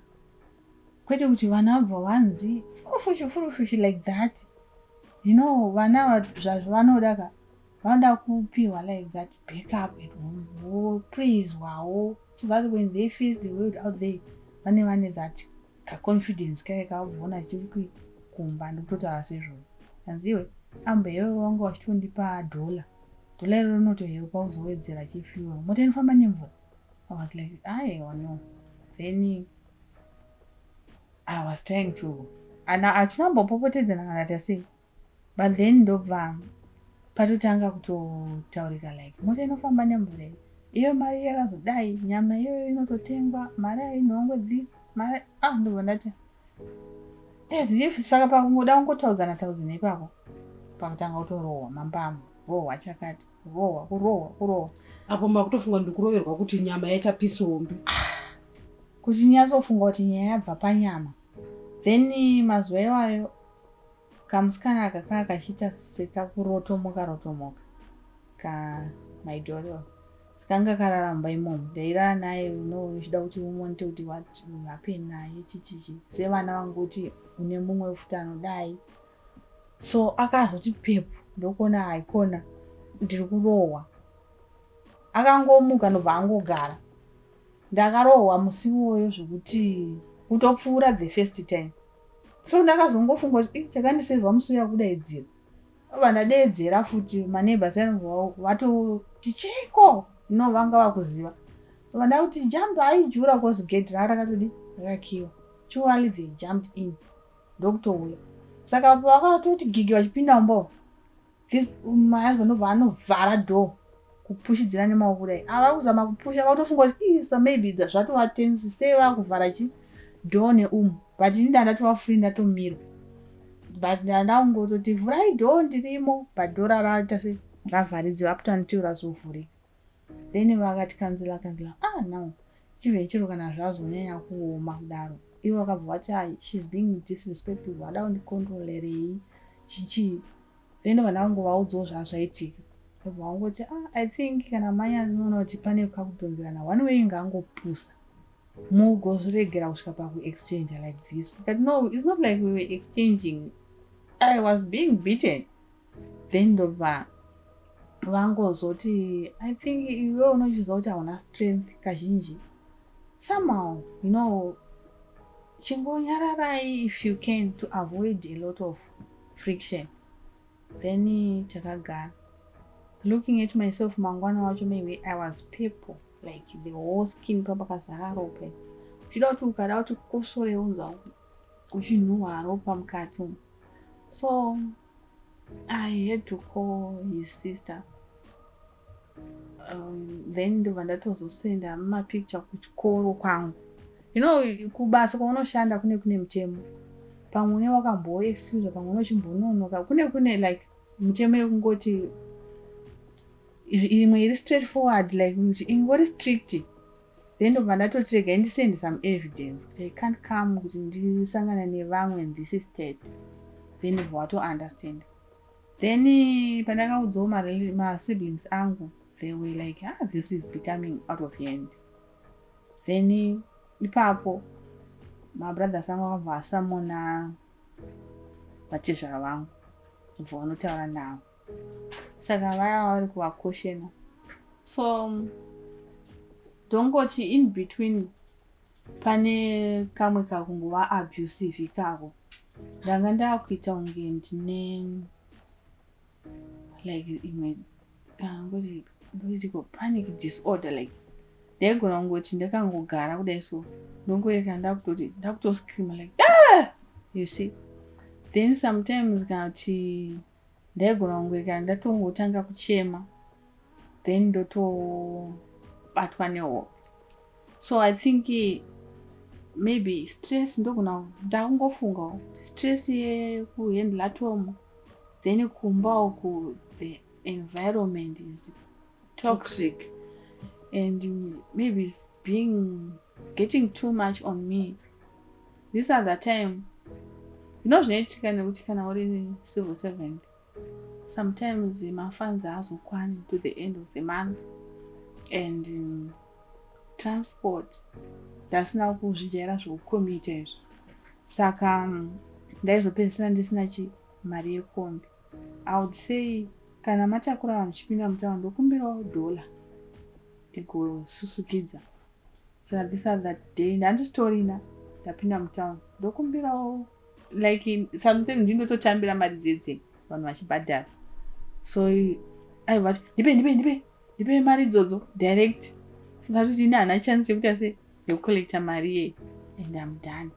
kwete kuti vana vabva vanzi furufushu furufushu like that. Vana zvazvavanoda ka, vanoda kupiwa like that backup at home, vopraiswawo, so that when they face the world out there, vane that kaconfidence kaya kavabvaona chiri kumba. Ndikutotaura sezvozvo, anzi iwe ambo iwe wanga wachitondipa dhola, dhola iro rinotohelpa kuzowedzera chifuel, mota inofamba nemvura. I was like, aiwa, no. Then I was trying to, ana hatina kumbopopotedzana kana tasei, but then ndobva patotanga kutotaurika like mota inofamba nemvura iyo, mari yakazodai, nyama iyoyo inototengwa, mari ainhongwe, this mari. Ah, ndobva ndati as if, saka pakungoda kungotaudzana taudzana ipapo, pakutanga kutorohwa mambamo, rohwa chakati, rohwa, kurohwa, kurohwa. Apo makutofunga ndikuroverwa kuti nyama yaita piece hombe. Kuti nyatsofunga kuti nyaya yabva panyama. Then mazuva iwayo kamusikana aka kaa kachiita sekakurotomoka rotomoka kamaidhoro, sikanga karara mumba imomo. Ndairara naye uchida kuti umonitor kuti what will happen naye, chichichi, sevana vangu, une mumwe futi anodai. So akazoti pepu, ndokuona haikona, ndiri kurohwa. Akangomuka, ndobva angogara. Ndakarohwa musi iwoyo zvekuti kutopfuura the first time. So ndakazongofunga kuti chakandisevha musi uya kudaidzira. Obva ndadeedzera futi, maneighbors anobva vatoti, "Cheko?" No, vanga vakuziva. Obva ndakuti, "Jamba aijura," cause gate ranga rakatodi rakakiwa. Surely they jumped in, ndokutouya. Saka vakatoti gigi vachipinda mumba, this my husband obva anovhara door, kupushidzira nemaoko kudai. Ava kuzama kupusha, vakutofunga kuti isa maybe zvatova tense sei vakuvhara chi door neumu, but ini ndandatova free, ndatomira. But ndandangototi vhurai door, ndirimo, but door raraita se ravharidziwa up to until razovhurika. Then vakati counsellor, counsellor, ah, now even chero kana zvazonyanya kuoma kudaro, ivo vakabva vati, "Ah, she's being disrespectful, vada kundicontrolerei chichii." Then vandangovaudzawo zvazvaitika, vabva vangoti, "Ah, I think kana mai andinoona kuti pane kakudhonzerana, one way ngaangopusa, mugozoregera kusvika pakuexchange like this." But no, it's not like we were exchanging, I was being beaten. Then ndobva vangozoti, "I think iwe unochiziva kuti hauna strength kazhinji somehow, chingonyararai if you can, to avoid a lot of friction." Then takagara. Looking at myself mangwana wacho, maybe I was purple, like the whole skin papakazara ropa, uchida kuti ukada kuti kosore unzwa uchinhuhwa ropa mukati umu. So I had to call his sister. Then ndobva ndatozosenda mapicture kuchikoro kwangu. Kubasa kwaunoshanda kune mutemo, pamwe une wakamboexcuse, pamwe unochimbononoka, kune like mutemo yekungoti imwe iri straight forward, like kuti ingori strict. Then ndobva ndatoti regai ndisende some evidence kuti I can't come kuti ndisangane nevamwe in this state. Then ndobva watounderstand. Then pandakaudzawo masiblings angu, they were like, "Ah, this is becoming out of hand." Then ipapo mabrothers angu akabva asummona vatezvara vangu, ubva vanotaura navo, saka vaya vari kuvacautiona. So ndongoti in between pane kamwe kakungova abusive ikako, ndanga ndakuita kunge ndine like imwe kangoti ndotiko panic disorder, like ndaigona kungoti ndakangogara kudai so, ndongoeka ndakutoti ndakutoscreama like, "Ah!" You see? Then sometimes kana kuti ndaigona kungoeka ndatongotanga kuchema, then ndotobatwa nehope. So I think maybe stress, ndogona ndakungofungawo stress yekuhandla Tom, then kumba uku the environment is toxic and maybe it's being getting too much on me. This other time, zvinoitika nekuti kana uri civil servant, sometimes mafunds haazokwani to the end of the month, and transport ndasina kuzvijaira zvekucommuta izvi, saka ndaizopedzisira ndisina chi mari yekombi. I would say kana matakura vanhu muchipinda mutauni, ndokumbirawo dhola ndigosusukidza. Saka this other day ndandisitorina, ndapinda mutauni, ndokumbirawo, like something, ndindototambira mari dzedze vanhu vachibhadhara. So aibva ati, "Ndipe, ndipe, ndipe, ndipe mari idzodzo direct," so that kuti ini hana chance yekuita se yekucollecta mari iyeyi and I'm done.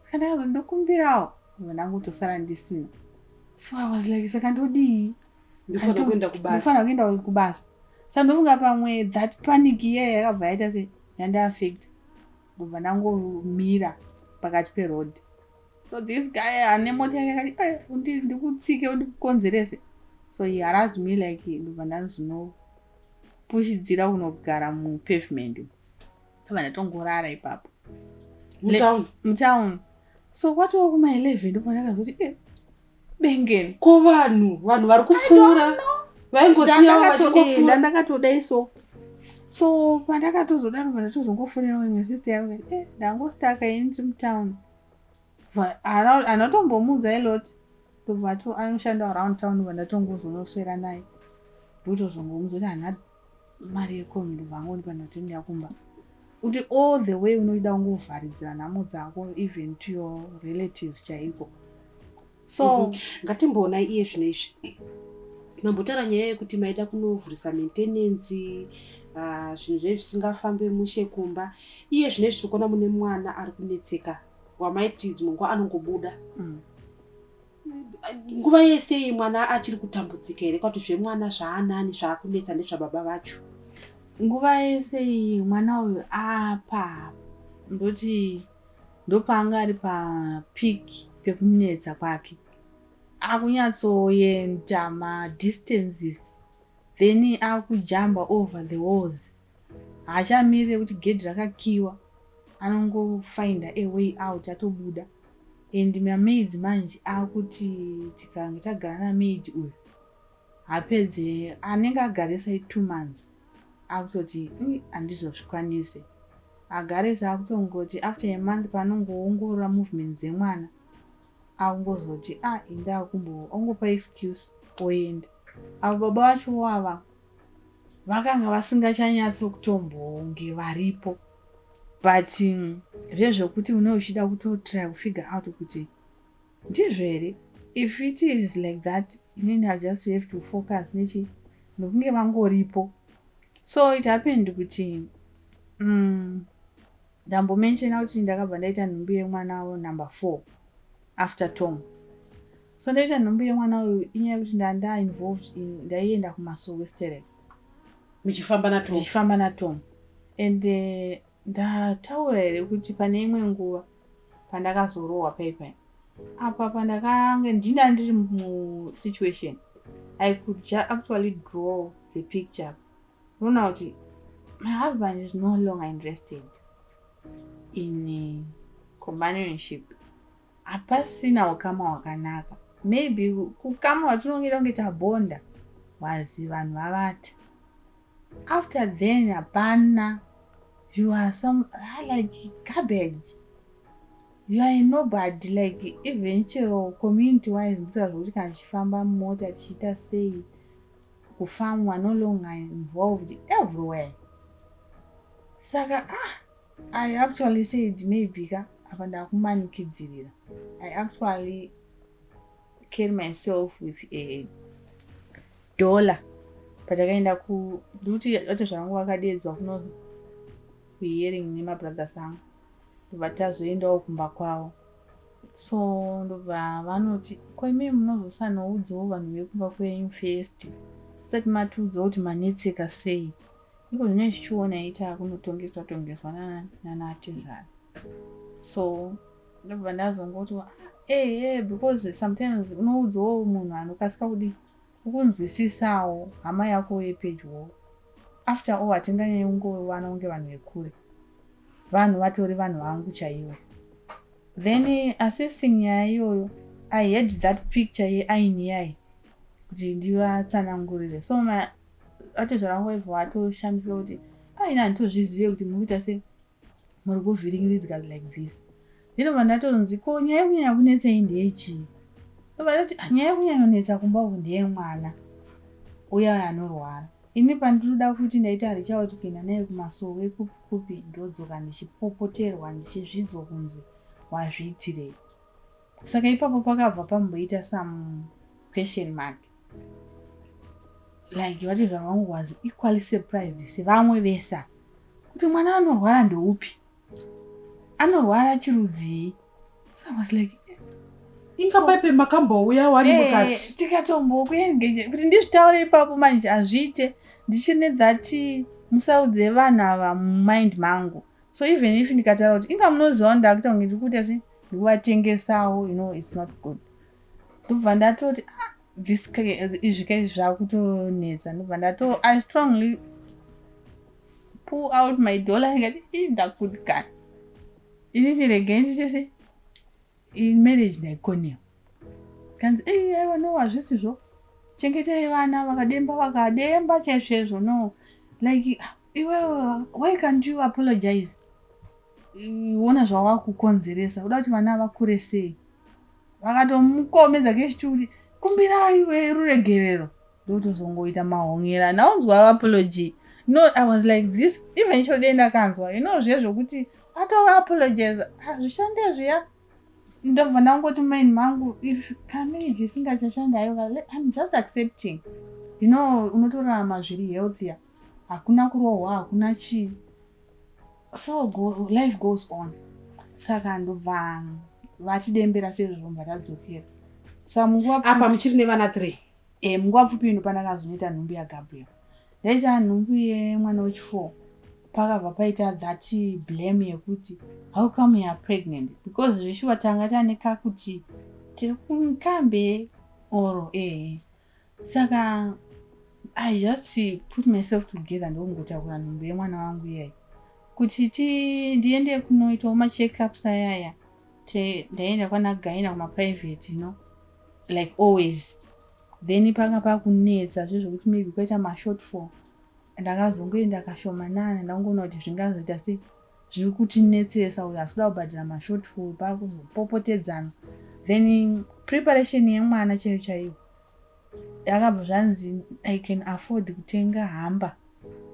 Saka ndakazo ndokumbirawo, ndobva ndangotosara ndisina. So I was like, saka ndodii? Ndofanira kuenda kubasa. Ndofanira kuenda kubasa. Saka ndofunga pamwe that panic iyaya yakabva yaita se yandiaffect, ndobva ndangomira pakati peroad. So this guy ane mota yake akati, "Eh, ndikutsike undikukonzerese." So he harassed me, like ndobva ndazvinopushidzira kunogara mupavement, ndobva ndatongorara ipapo. Mutown? Mutown. So kwatova kuma11, ndobva ndakazoti e bengeni. Ko vanhu vari kupfuura vaingosiyawo vachingopfuura? Ndakatodai so. So pandakatozodaro, ndatozongofonera imwe sister yangu kati, "E, ndangostaka ini, ndiri mutown." Hana tombomudza a lot, ndobva to anoshanda around town, ndobva ndatongozonoswera naye, ndotozongomudza kuti hana mari yekombi, ndobva angondipa, ndatoenda kumba. Kuti all the way unoida kungovharidzira nhamo dzako even to your relatives chaiko, so Ngatimboonai iye zvino izvi mambotaura nyaya yekuti maida kunovhurisa maintenance, ah, zvinhu zvei zvisingafambi mushe kumba. Iye zvino izvi tiri kuona mune mwana ari kunetseka wamaiti dzimwe nguva anongobuda. Nguva yese iyi mwana achiri kutambudzika here, kwati zvemwana zvaanani zvaakunetsa ndezvababa vacho? Nguva yese iyi mwana uyu apa, ndoti ndopaanga ari papeak pekunetsa kwake. Akunyatsoenda madistances, then akujamba over the walls. Haachamirire kuti gedhi rakakiwa, anongofinda a way out, atobuda. And mamaids manje akuti tikange tagara namaid uyu, hapedze anenge agarisa 2 months, akutoti, "Handizozvikwanise." Agarisa, akutongoti after a month, paanongoongorora movement dzemwana, akungozoti, "Ah, indakumbo," ongopa excuse, oenda. Avo baba vacho ava vakanga vasingachanyatsokutombonge varipo, but zvezvekuti une uchida kutotry kufigure out kuti ndizvo here. If it is like that, inini I just have to focus nechi nokunge vangoripo. So it happened kuti ndambomentiona kuti ndakabva ndaita nhumbu yemwana number 4 after Tom. So ndaita nhumbu yemwana uyu, inyaya yekuti ndanda involved in, ndaienda kumasowe sterek. Muchifamba naTom? Ndichifamba naTom. And ndataura here kuti pane imwe nguva pandakazorohwa paipai apa, pandakanga ndina ndiri musituation, I could actually draw the picture. Unoona kuti my husband is no longer interested in companionship. Hapasina ukama hwakanaka. Maybe kukama hwatinongeita kunge tabonda wazi vanhu vavata, after then hapana. You are some, ah, like garbage. You are a nobody. Like, even chero community wise, ndikutaura zvokuti kana tichifamba mumota, tichiita sei, kufarm, no longer involved everywhere. Saka, ah, I actually said maybe ka apa ndakumanikidzirira. I actually carry myself with a dollar patakaenda ku, ndikuti ate zvangu vakadedzwa kuno kuhearing nemabrothers angu, ndobva tazoendawo kumba kwavo. So ndobva vanoti, "Ko imii munozosanoudzawo vanhu vekumba kwenyu first, usati matiudzawo kuti manetseka sei? Iko zvino zvichiona ita kunotongeswa tongeswa nanatezvara." So ndobva ndazongoti, "Ehe," because sometimes unoudzawo munhu anokasika kudii kukunzwisisawo, hama yako yepedyo. After all, hatinganyanyi kungovana kunge vanhu vekure, vanhu vatori vanhu vangu chaivo. Then assessing nyaya iyoyo, I had that picture yeaini yai kuti ndivatsanangurire. So atezvara vangu vaibva vatoshamisika kuti aina, handitozvizive kuti muri kuita sei, muri kuvhiringiridzwa like this. Ndinobva ndatonzi, "Ko nyaya yekunyanya kunetsei ndeyechii?" Ndobva ndati, "Nyaya yekunyanyonetsa kumba uku ndeyemwana uya anorwara. Ini pandinoda kuti ndaita reach out kuenda naye kumasowe kupi kupi, ndodzoka ndichipopoterwa, ndichizvidzwa kunzi wazviitirei." Saka ipapo pakabva pamboita some question mark, like vatezvara vangu was equally surprised sevamwe vesa kuti mwana anorwara ndeupi, anorwara chirudzii. So I was like, Inga paipe makambouya wani? Mukati. Tikatombokuengeje kuti ndizvitaure ipapo manje hazviite. Ndichiri nethat musaudze vanhu ava mumind mangu. So even if ndikataura kuti inga munoziva, ndakuita kunge ndiri kuita se ndikuvatengesawo, it's not good. Ndobva ndatoti, "Ah, this izvi kai zvakutonetsa." Ndobva ndato, I strongly pull out my dollar, ndikati, "Ii, ndakudikana inini, regai ndiite se marriage ndaikonewa." Kanzi, "Ei, aiwa, no, hazvisizvo, chengetai vana." Vakademba, vakademba chaizvo. No, like, iwewe, why can't you apologize? Ona zvavakukonzeresa, kuda kuti vana vakure sei. Vakatomukomedza kechiti kuti kumbirai ruregerero, ndokutozongoita mahongera naunzwa apology. No, I was like this, even chero dei ndakanzwa zviye zvokuti atova apologize, hazvishande zviya. Ndobva ndangoti mumind mangu, if kamarriage isingachashandi, aiwa, I'm just accepting. Unotorarama zviri healthier, hakuna kurohwa, hakuna chii. So life goes on. Saka ndobva vatidembera sezvo, mbva tadzokera. Saka munguva Apa muchiri nevana 3? E, munguva pfupi ino pandakazonoita nhumbu yaGabriel, ndaita nhumbu yemwana wechi4, pakabva paita that blame yekuti, "How come you are pregnant?" Because zveshuwa tanga tane kakuti tiri kukambe. Or ehe, saka I just put myself together, ndokungotakura nhumbu yemwana wangu iyai kuti ti ndiende kunoitawo macheckups ayaya. Ndaenda kwana gynae, kumaprivate, like always. Then panga pakunetsa zvezvokuti maybe kwaita mashortfall. Ndakazongoenda kashomanana, ndangoona kuti zvingazoita sei, zviri kutinetsesa uyo asikuda kubhadhara mashortfall, pakuzopopotedzana. Then preparation yemwana chaiyo chaiyo yakabva zvanzi I can afford kutenga hamba,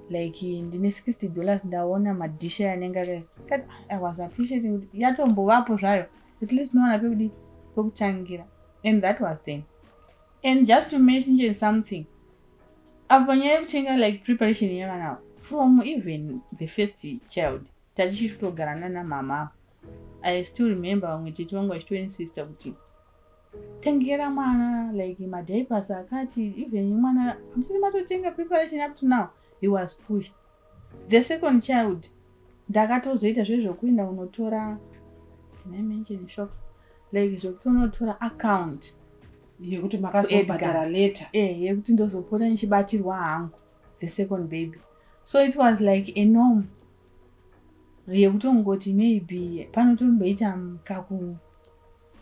like ndine $60, ndaona madhishi anenge. I was appreciating kuti yatombovapo zvayo, at least nowana pekudi pekutangira. And that was then. And just to mention something apa, nyaya yekutenga like preparation yevana ava, from even the first child tatichiri kutogara nana mama, I still remember vamwe tete vangu vachitoinsista kuti tengera mwana like madiapers akati, even mwana musiri matotenga preparation. Up to now he was pushed. The second child ndakatozoita zvezvokuenda kunotora, can I mention shops, like zvekutonotora account yekuti makazobhadhara later. Yekuti ndozopota ndichibatirwa hangu the second baby. So it was like a norm yekutongoti maybe panotomboita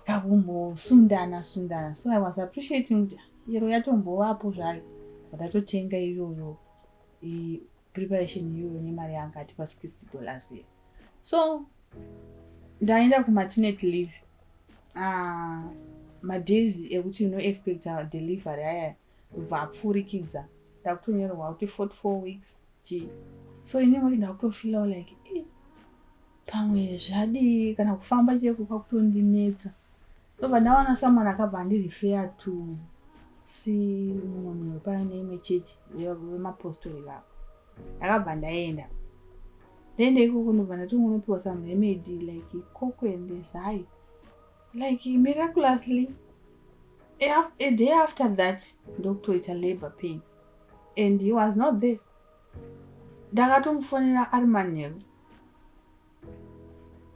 kakumbosundana sundana. So I was appreciating kuti chero yatombovapo zvayo, ndatotenga iyoyo preparation iyoyo nemari yanga atipa $60 iyo. So ndaenda kumaternity leave, madays ekuti unoexpecta delivery aya kubva apfurikidza, ndakutonyorerwa kuti 44 weeks chii. So inini kuti ndakutofeelawo like pamwe zvadii, kana kufamba chaiko kwakutondinetsa. Ndobva ndawana someone akabva andirefer to see mumwe munhu pane imwe chechi vemapostori vavo. Ndakabva ndaenda, ndaenda ikoko, ndobva ndatongonopiwa some remedy like cocoa and zai. Like miraculously, a day after that ndokutoita labor pain, and he was not there. Ndakatomufonera ari manheru,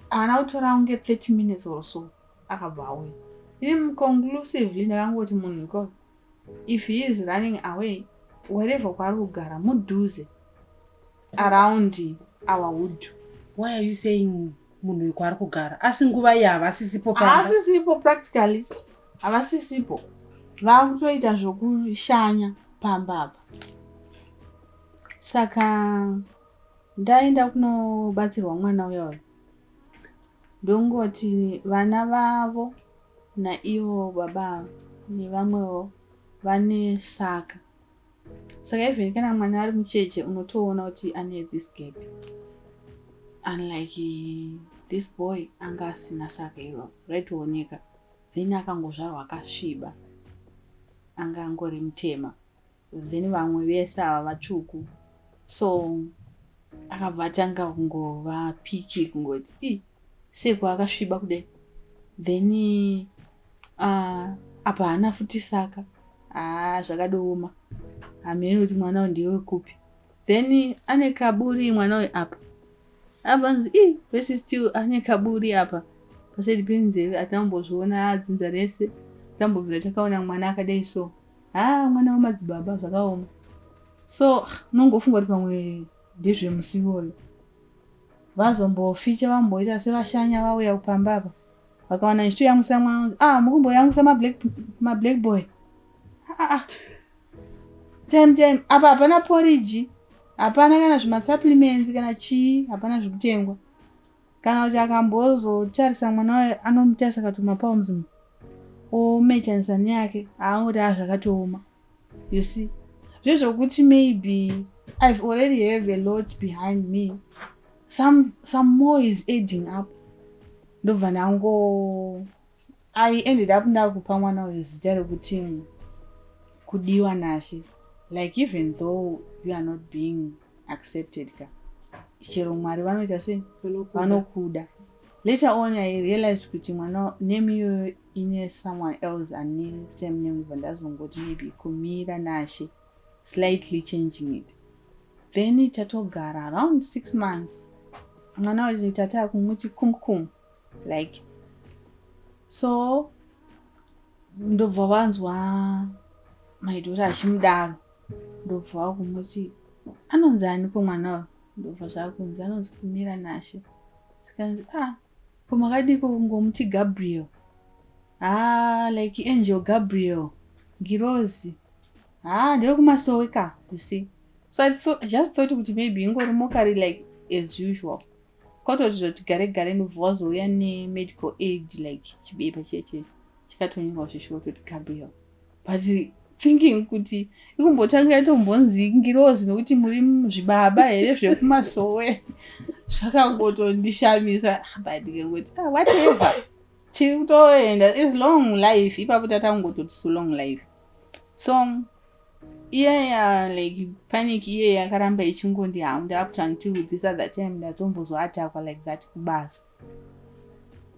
haana kutora kunge 30 minutes or so, akabva auya. Ini conclusively ndakangoti munhu iko, if he is running away, wherever kwaari kugara mudhuze, around our hood. Why are you saying munhu kwaari kugara, asi nguva iyi havasisipo pamba? Havasisipo, practically havasisipo, vakutoita zvokushanya pamba apa. Saka ndaenda kunobatsirwa mwana uya uyu, ndongoti vana vavo naivo baba ava nevamwewo vane saka. Saka even kana mwana ari mucheche, unotoona kuti ane this gap, unlike this boy anga asina saka iroro raitooneka. Then akangozvarwa akasviba, anga angori mutema, then vamwe vese ava vatsvuku. So akabva atanga kungova picky, kungoti i seko akasviba kudai, then apa haana futi saka haa zvakadooma, hamene kuti mwana uyu ndewekupi. Then ane kaburi mwana uyu apa, abanzi i vese still ane kaburi apa paside penzeve, hatambozviona adzinza rese, tambobvira takaona mwana akadai. So haa, mwana wamadzibaba, zvakaoma. So unongofunga kuti pamwe ndezvemusi iwoyo vazomboficha, vamboita sevashanya, vauya kupamba apa, vakawana ndichitoyamwisa mwana. Ah, mukumboyamwisa mablack boy. Ah, ah. Time time apa hapana poriji, hapana kana zvimasupplements kana chii, hapana zvekutengwa. Kana kuti akambozotarisa mwana wayo, anomutarisa kati mapalms omechanisa neyake, haangoti a zvakatooma. You see, zvezvokuti maybe I've already have a lot behind me, some more is adding up. Ndobva ndango I ended up ndakupa mwana uyu zita rekuti Kudiwa Nashe. Like even though you are not being accepted ka, chero Mwari vanoita sei, vanokuda. Later on I realized kuti mwana name iyoyo ine someone else ane same name. Bva ndazongoti maybe Kumira Nashe, slightly changing it. Then tatogara around 6 months, mwana uyu tata kumuti Kumkum. Like so Ndobva vanzwa maidhori achimudaro, ndobva vakumuti, "Anonzi aniko mwana uyu?" Ndobva zvakunzi anonzi Kumira Nashe. Zvikanzi, "Ah, ko makadiko kungomuti Gabriel?" "Ah, like Angel Gabriel, ngirozi. Ha, ndewekumasowe ka." You see, so I just thought kuti maybe ingori mockery like as usual. Kwatoti zoti gare gare ndobva wazouya nemedical aid, like chibepa cheche chikatonyorwa zvishuwa kutoti Gabriel, but thinking kuti ikumbotanga yatombonzi ngirozi nokuti muri zvibaba here zvekumasowe. Zvakangotondishamisa, but ndikangoti, "Ah, whatever, tiri kutoenda, is long life." Ipapo tatangototi so long life. So iyeya, like panic iye yakaramba ichingondihounda up until this other time ndatombozoattackwa like that kubasa.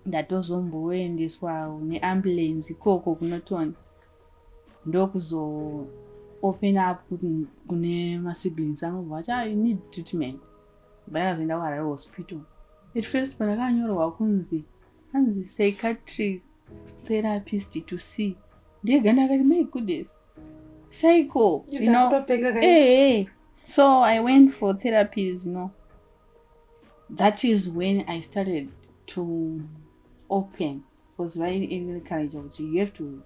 Ndatozomboendeswa neambulance ikoko kuNorton, ndokuzo open up kune masiblings angu vati, "Ah, you need treatment." Ndakazoenda kuHarare Hospital. At first pandakanyorwa kunzi anzi psychiatric therapist to see, ndega ndakati, "My goodness, psycho." Hey, so I went for therapies. That is when I started to open, because vaiencourage kuti you have to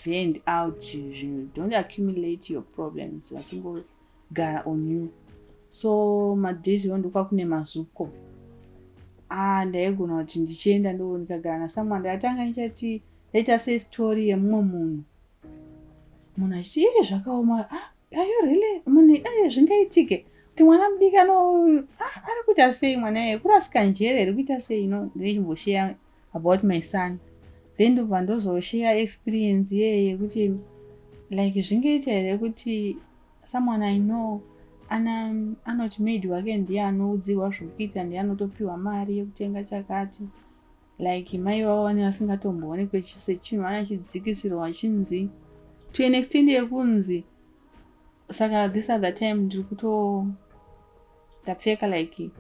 vent out zvinhu, don't accumulate your problems vachingogara on you. So madays iwo ndokwa kune maZUPCO. Ah, ndaigona kuti ndichienda ndo ndikagara nasomeone, ndakatanga ndichati ndaita sestory yemumwe munhu, munhu achiti, "Ii, zvakaoma. Ah, are you really munhu? Eh, zvingaitike kuti mwana mudiki ano, ah, ari kuita sei mwana iye? Kurasika njere here? Kuita sei?" No, ndinechimboshare about my son, then ndobva ndozoshare experience iyeye yekuti like zvingaita here kuti someone I know ana anoti maid wake ndiye anoudzirwa zvokuita, ndiye anotopiwa mari yekutenga chakati, like mai vavo vane vasingatomboonekwe sechinhu, vanachidzikisirwa vachinzi to an extent yekunzi. Saka this other time ndiri kuto ndapfeka like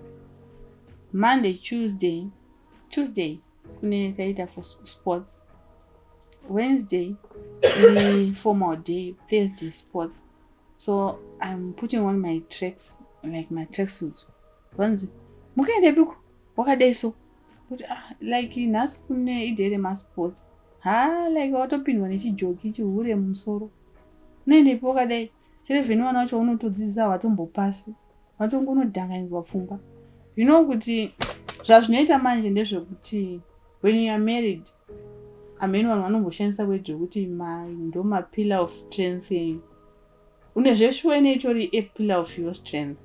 Monday, Tuesday, Tuesday kune taita for sports, Wednesday formal day, Thursday sports. So I'm putting on my tracks, like my track suits. Vanzi, "Mukaendepiko wakadai?" So kuti, "Ah, like nhasi kune iday remasports." "Ha, like watopindwa nechijoki chihure mumusoro, unoendepi wakadai?" Chirevheni vana vacho unotodzidzisa vatombopasi, vatongonodhanganidzwa pfungwa. You know kuti zvazvinoita manje ndezvekuti when you are married, amene vanhu vanomboshandisa word yekuti ndo mapillar of strength. Une zveshuwa ine itori a pillar of your strength,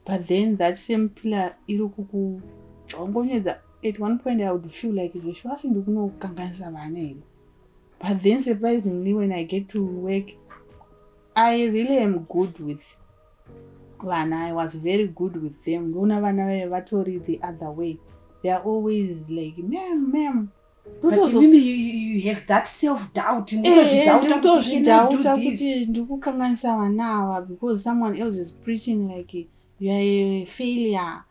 but then that same pillar iri kukudzvongonyedza. At one point I would feel like zveshuwa asi ndikunokanganisa vana here? But then surprisingly, when I get to work, I really am good with vana. I was very good with them. Ndoona vana vaive vatori the other way, they are always like, "Mam, mam." But maybe you have that self doubt. Ndikutozvidoubta kuti ndikukanganisa vana ava because someone else is preaching like, "You are a failure,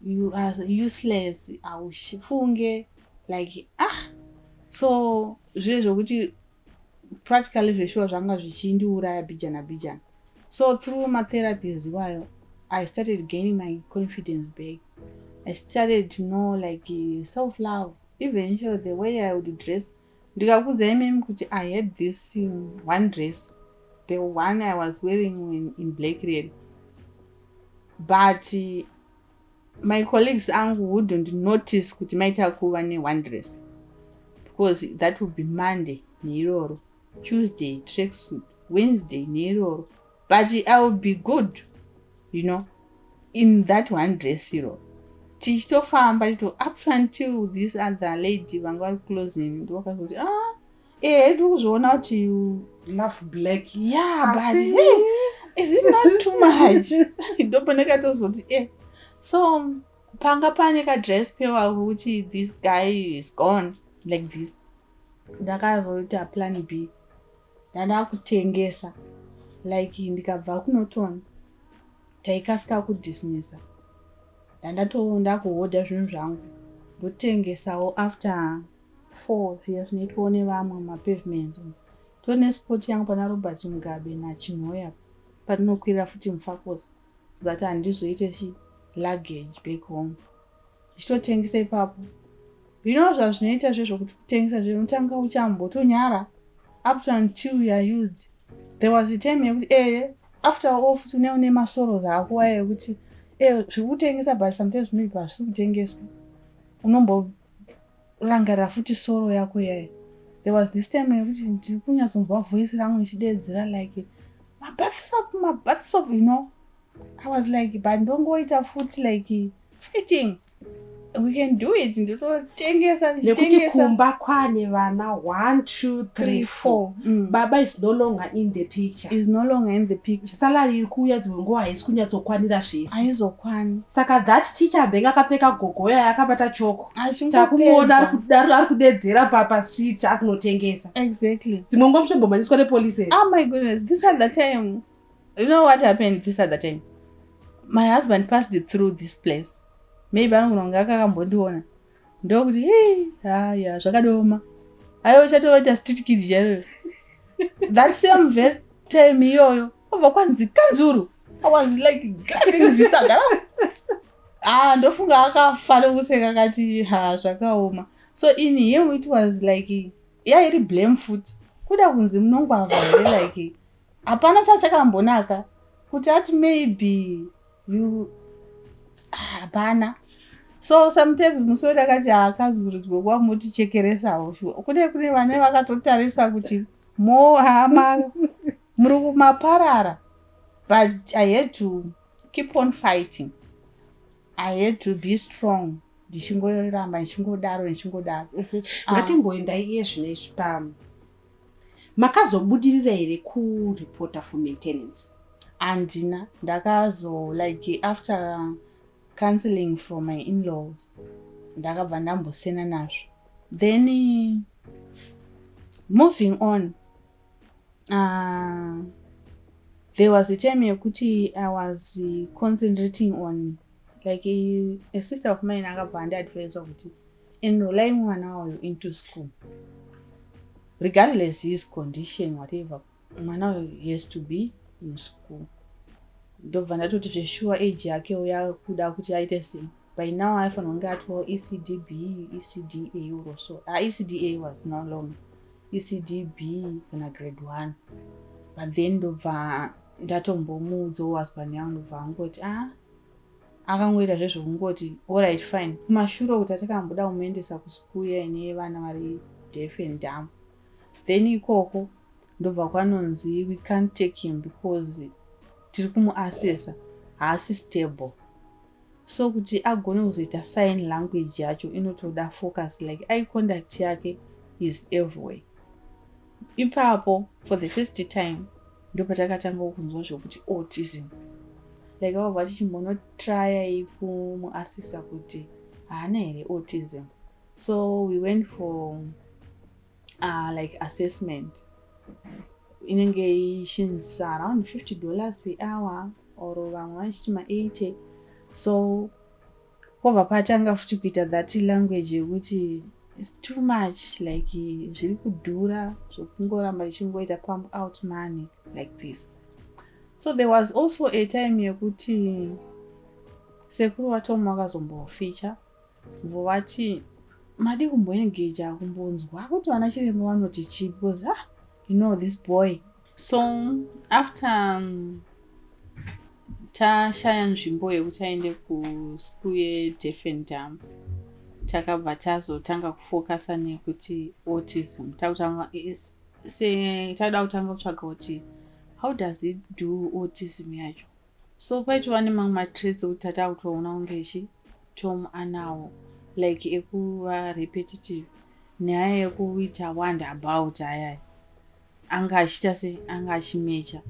you are useless, haufunge," like, ah. So zvive zvokuti practically zveshuwa zvanga zvichindiuraya bijana bijana. So through matherapies iwayo, I started gaining my confidence back. I started to know like self love, even chero the way I would dress. Ndikakudzai mimi kuti I had this one dress, the one I was wearing when in black really, but my colleagues angu wouldn't notice kuti maita kuva neone dress, because that would be Monday neiroro, Tuesday tracksuit, Wednesday neiroro, but I will be good in that one dress iroro tichitofamba tito up until this other lady vanga vari closing ndovakazoti, "Ah, ehe, tiri kuzviona kuti you love black." Yeah, but hey, is it not too much? Ndopandakatozoti, eh. So panga pane kadress pewa kuti this guy is gone like this. Ndakazoita plan B, ndanda kutengesa. Like ndikabva kuNorton, taikasika kudismissa, ndandakuhodha zvinhu zvangu, ndotengesawo after 4 zviya zvinoitwawo nevamwe mumapavements umu. Tori nespot yangu pana Robert Mugabe naChinhoyi apa patinokwirira futi Mufakose so that handizoite chi luggage back home. Ndichitotengesa ipapo. You know zvazvinoita zvezvo kuti kutengesa zve unotanga uchambotonyara up to until you are used. There was a time yekuti after all futi une masorrows ako aya ekuti zviri kutengesa, but sometimes maybe hazvisi kutengeswa. Unomborangarira futi sorrow yako iyayo. There was this time yekuti ndiri kunyatsonzwa voice rangu richidedzera like, "Mabath soap, mabath soap." I was like, but ndongoita futi like fighting, we can do it, ndototengesa. Nekuti ndichitengesa. Kumba kwane vana 1, 2, 3, 4. Baba is no longer in the picture. Is no longer in the picture. Salary iri kuuya dzimwe nguva haisi kunyatsokwanira zvese. Haizokwani. Saka that teacher ambenge akapfeka gogoya akabata choko, takumuona Achingopedza. ari kudedzera pastreet akunotengesa. Dzimwe nguva muchimbomhanyiswa nepolisi here? Oh my goodness, this other time, you know what happened this other time? My husband passed through this place. Maybe anogona kunge akakambondiona. Ndokuti, "Hei, haya, zvakadoma. Aiwa, uchatoita street kid chaiyo." That same very time iyoyo, obva kwanzi kanzuru. I was like grabbing zisaga rangu. Ah, ndofunga akafa nokuseka akati, "Ha, zvakaoma." So in him it was like, yairi blame futi. Kuda kunzi munongwavha here, like hapana chachakambonaka kuti ati maybe you, ah, hapana. So sometimes musi wedu akati haakazurudzwe kwamutichekeresawo shuwa kune vane vakatotarisa kuti mo hama muri kumaparara, but I had to keep on fighting. I had to be strong, ndichingoramba ndichingodaro, ndichingodaro. Ah. Ngatimboendai iye zvino izvi pa makazobudirira here kuripota for maintenance? Handina. Ndakazo like after counseling from my in-laws, ndakabva ndambosiyana nazvo. Then moving on, there was a time yekuti I was concentrating on like a sister of mine akabva andiadvisa kuti enrolai mwana uyu into school regardless his condition, whatever, mwana uyu has to be in school. Ndobva ndatoti zveshuwa age yake yakuda kuti aite sei. By now aifanira kunge atiwo ECDB, ECDA or so. ECDA was no long, ECDB kana grade 1. But then ndobva ndatombomuudzawo husband yangu, ndobva angoti, ah, akangoita zvezvekungoti, "Alright, fine." Kumashure kuti atakamboda kumuendesa kuschool iya ine vana vari deaf and dumb, then ikoko ndobva kwanonzi we can't take him because tiri kumuassessa haasi stable, so kuti agone kuzoita sign language yacho inotoda focus, like eye contact yake is everywhere. Ipapo for the first time ndopatakatanga kunzwa zvokuti autism, like vakabva tichimbonotrayai kumuassessa kuti haana here autism. So we went for like assessment inenge ichinzi around $50 per hour or vamwe vachiti ma80. So kwobva patanga futi kuita that language yekuti it's too much, like zviri kudhura zvokungoramba ichingoita pump out money like this. So there was also a time yekuti sekuru vaTom vakazomboficha vovati madi kumboengeja kumbonzwa kuti vana chiremba vanoti chii, because, ah, you know this boy. So after tashaya nzvimbo yekuti aende kuschool yedeaf and dumb, takabva tazotanga kufocusa nekuti autism, takutanga tada kutanga kutsvaga kuti how does it do autism yacho. So paitova nemamwe matraits ekuti tatakutoona kunge chi Tom anawo, like ekuva repetitive, nyaya yekuita wonder about ayaya anga achiita se anga achimecha.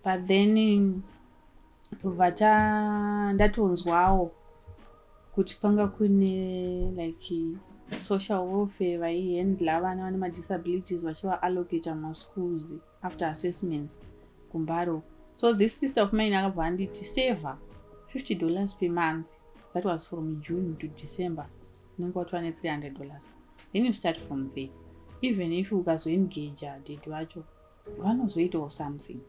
But then kubva ndatonzwawo kuti kwanga kune like social welfare vaihandla vana vane madisabilities vachivaallocata mumaschools after assessments kuMbare. So this sister of mine akabva anditi save $50 per month. That was from June to December, unenge watova ne$300. Then you start from there. Even if ukazoengaja daddy vacho, vanozoitawo something.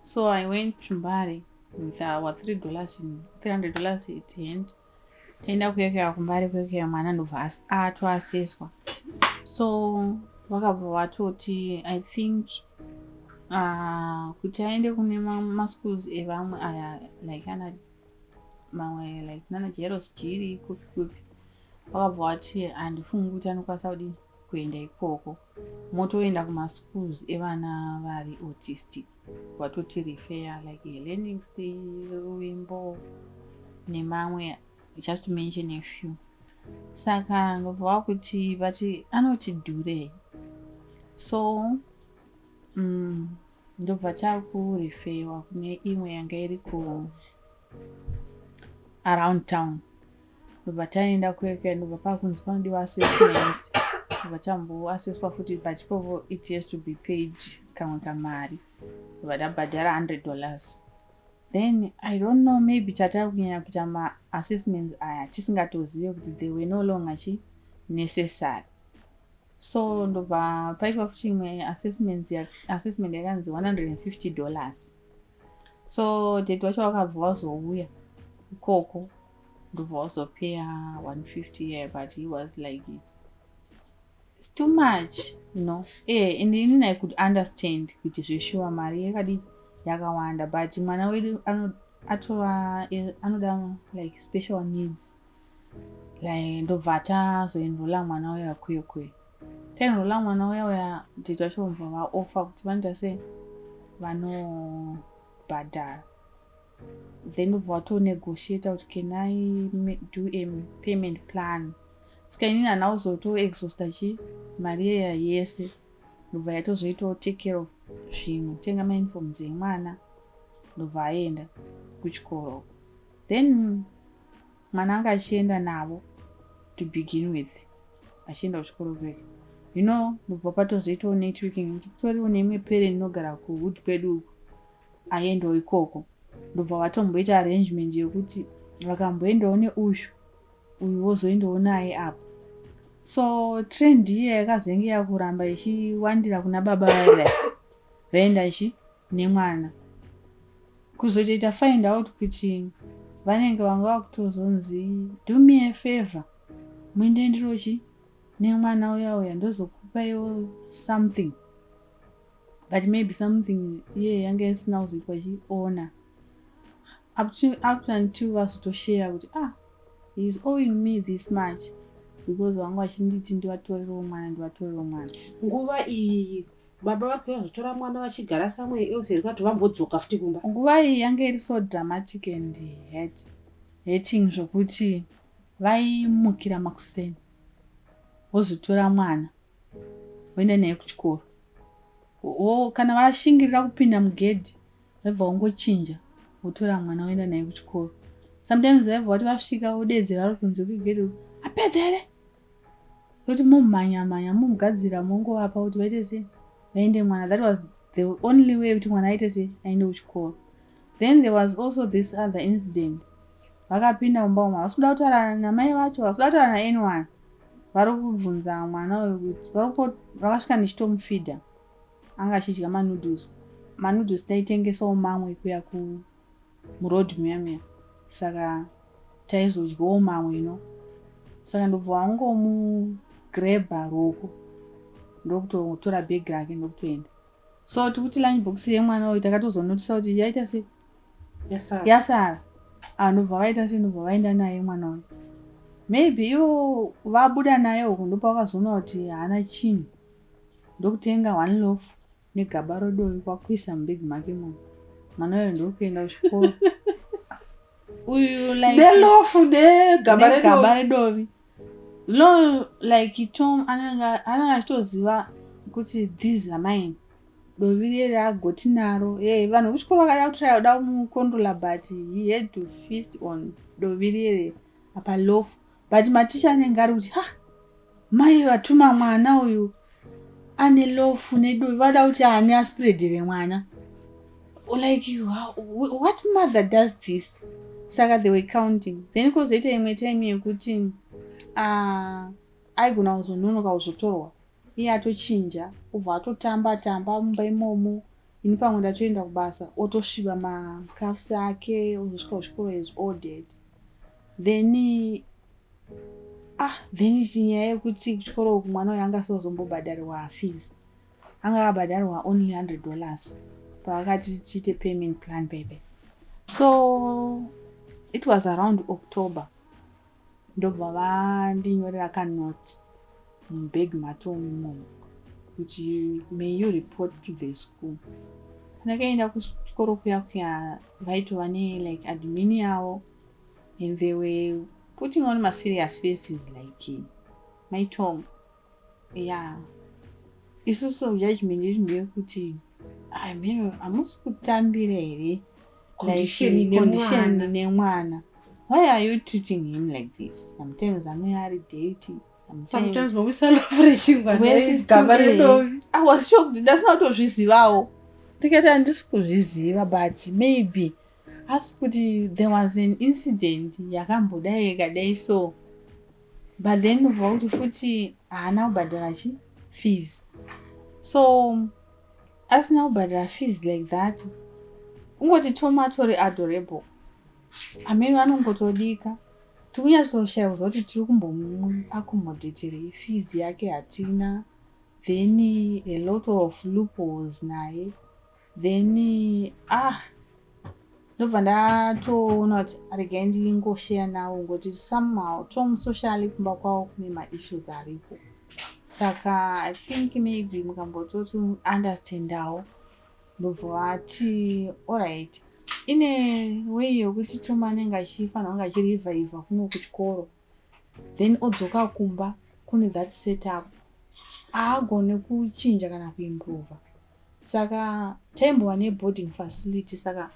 So I went to Mbare with our $3 in $300 at hand. Taenda kuyekera kuMbare kuyekera, mwana ndobva atoassesswa. So vakabva vatoti, I think, kuti aende kune maschools evamwe aya, like ana mamwe, like nana Jairos Jiri, kupi kupi. Vakabva vati handifungi kuti anokwanisa kudini kuenda ikoko, motoenda kumaschools evana vari autistic. Vatoti refer like Learningsty, Ruvimbo nemamwe, just to mention a few. Saka ndobva vakuti vati anoti dhurei. So ndobva takureferwa kune imwe yanga iri ku around town. Ndobva taenda kweke, ndobva pakunzi panodiwa assessment. Ndobva tamboassesswa futi, but ipopo it has to be paid kamwe kamari. Ndobva tabhadhara $100. Then I don't know, maybe tata kunyanya kuita maassessments aya tisingatozive kuti they were no longer chi necessary. So ndobva paitwa futi imwe assessment yakanzi $150. So daddy vacho vakabva vazouya ikoko, ndobva vazopeya 150 yeah, but he was like, "It's too much." And inini I could understand kuti zveshuwa mari yakadi yakawanda, but mwana wedu atova anoda like special needs. Like ndobva tazoenrolla mwana uya kuye kuye. Taenrolla mwana uya uya, daddy vacho vobva vaoffer kuti vanoita sei, vanobhadhara. Then ndobva vatonegotiata kuti, "Can I do a payment plan?" Saka inini handina kuzotoexhausta chi mari yeya yese. Ndobva yatozoitawo take care of zvimwe, kutenga mauniforms emwana, ndobva aenda kuchikoro. Then mwana anga achienda navo to begin with, achienda kuchikoro kweke. Ndobva patozoitawo networking kuti kutoriwo neimwe parent inogara kuhood kwedu uku, aendawo ikoko. Ndobva vatomboita arrangement yekuti vakamboendawo neuyu, uyu wozoendawo naye apo. So trend iya yakazenge yakuramba ichiwandira kuna baba vaya vaenda chi nemwana. Kuzotoita find out kuti vanenge vanga vakutozonzi, "Do me a favor, muendendirochi nemwana uya uya, ndozokupaiwo something." But maybe something iye yanga isina kuzoitwa chiona up to until vazotoshare kuti, "Ah, he is owing me this much because vanga vachinditi ndivatorerewo mwana, ndivatorerewo mwana." Nguva iyi baba vake vazotora mwana vachigara somewhere else here, kuti vambodzoka futi kumba? Nguva iyi yanga iri so dramatic and hurting zvokuti vaimukira makuseni, vozotora mwana, voenda naye kuchikoro. Kana vashingirira kupinda mugedhi, vaibva vangochinja, votora mwana, voenda naye kuchikoro. Sometimes vaibva vati vasvika, vodedzera vari kunze kwegedhi, "Apedza here?" Kuti mumhanya mhanya, mumugadzira, mongovapa kuti vaite sei, vaende mwana. That was the only way kuti mwana aite sei, aende kuchikoro. Then there was also this other incident. Vakapinda mumba umu, havasi kuda kutaura namai vacho, havasi kuda kutaura naanyone. Vari kubvunza mwana uyu kuti vakasvika ndichitomufeeda, anga achidya manoodles. Manoodles taitengesawo mamwe kuya kumuroad muya muya, saka taizodyawo mamwe. Saka ndobva vangomugrabha ruoko, ndokutotora bhegi rake, ndokutoenda. So tikuti lunch box yemwana uyu, takatozonotisa kuti yaita sei. Yasara. Yasara. Ah, ndobva vaita sei, ndobva vaenda naye mwana uyu. Maybe ivo vabuda naye uku, ndopavakazoona kuti haana chinhu, ndokutenga one loaf negaba redovi, kwakuisa mubhegi make muno. Mwana uyu ndokuenda kuchikoro uyu like Neloaf negaba. Negaba redovi. No, like Tom anenge achitoziva kuti these are mine, dovi reri agoti naro. E vanhu vekuchikoro vakada kutraya kuda kumucontrola, but he had to feast on dovi rere apa loaf. But maticha anenge ari kuti, "Ha, mai vatuma mwana uyu ane loaf nedovi, vada kuti ani aspreadere mwana?" Like, what mother does this? Saka they were counting. Then kwozoita imwe time yekuti Aigona kuzononoka kuzotorwa iye atochinja, obva atotamba tamba mumba imomo. Ini pamwe ndatoenda kubasa, otosviba macuffs ake, ozosvika kuchikoro is all dirty. Then nyaya yekuti kuchikoro uku mwana uyu anga asazombobhadharirwa fees, anga akabhadharirwa only $100 pavakati tiite payment plan pepe. So it was around October, ndobva vandinyorera kanote mubhegi maTom imomo kuti, "May you report to the school?" Ndakaenda kuchikoro kuya kuya, vaitova nelike admin yavo and they were putting on maserious faces like, "Mai Tom, yeah, isusu judgment yedu ndeyekuti hamusi kutambira here condition condition nemwana. Why are you treating him like this? Sometimes anouya ari dirty." Sometimes mamuisa loaf rechingwa gaba redovi. I was shocked, ndasina kutozvizivawo. Ndikati handisi kuzviziva, but maybe asi kuti there was an incident yakambodai ikadai. So but then ubva kuti futi haana kubhadhara chi fees. So asina kubhadhara fees like that, ungoti Tom atori adorable, amene anongotodika. Tikunyatsoshaya kuziva kuti tiri kumbomuaccommodaterei, fees yake hatina, then a lot of loopholes naye. Then ndobva ndatoona kuti regai ndingosheya nawo, ngokuti somehow Tom socially kumba kwavo kune maissues aripo, saka I think maybe mukambototi understandawo. Ndobva vati alright, ine way yokuti Tom anenge achifanira kunge achirevivha kuno kuchikoro, then odzoka kumba kune that setup, haagoni kuchinja kana kuimprova. Saka taimbova neboarding facility, saka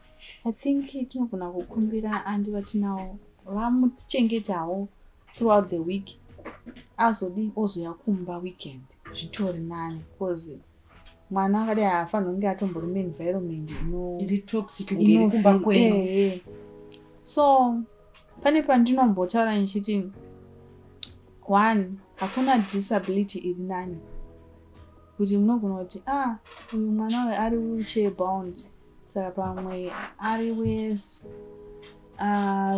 I think tinogona kukumbira andi vatinawo vamuchengetawo throughout the week, azodi ozoya kumba weekend, zvitori nani, because mwana akadai haafaniri kunge atombori muenvironment iri toxic kunge iri kumba kwenyu. So pane pandinombotaura ndichiti one, hakuna disability iri nani kuti munogona kuti, ah, uyu mwana uyu ari wheelchair bound, saka pamwe ari worse,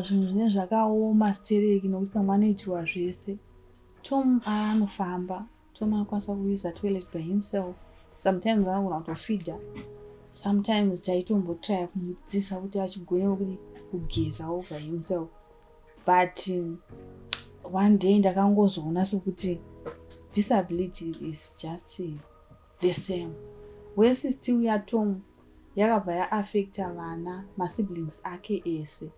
zvinhu zvine zvakaoma stereki nokuti pamwe anoitirwa zvese. Tom anofamba, Tom anokwanisa kuusa toilet by himself, sometimes anogona kutofidha, sometimes taitombotraya kumudzidzisa kuti achigonewo kugezawo by himself. But one day ndakangozoona sokuti disability is just the same. Worse still, yaTom yakabva yaaffecta vana, masiblings ake ese.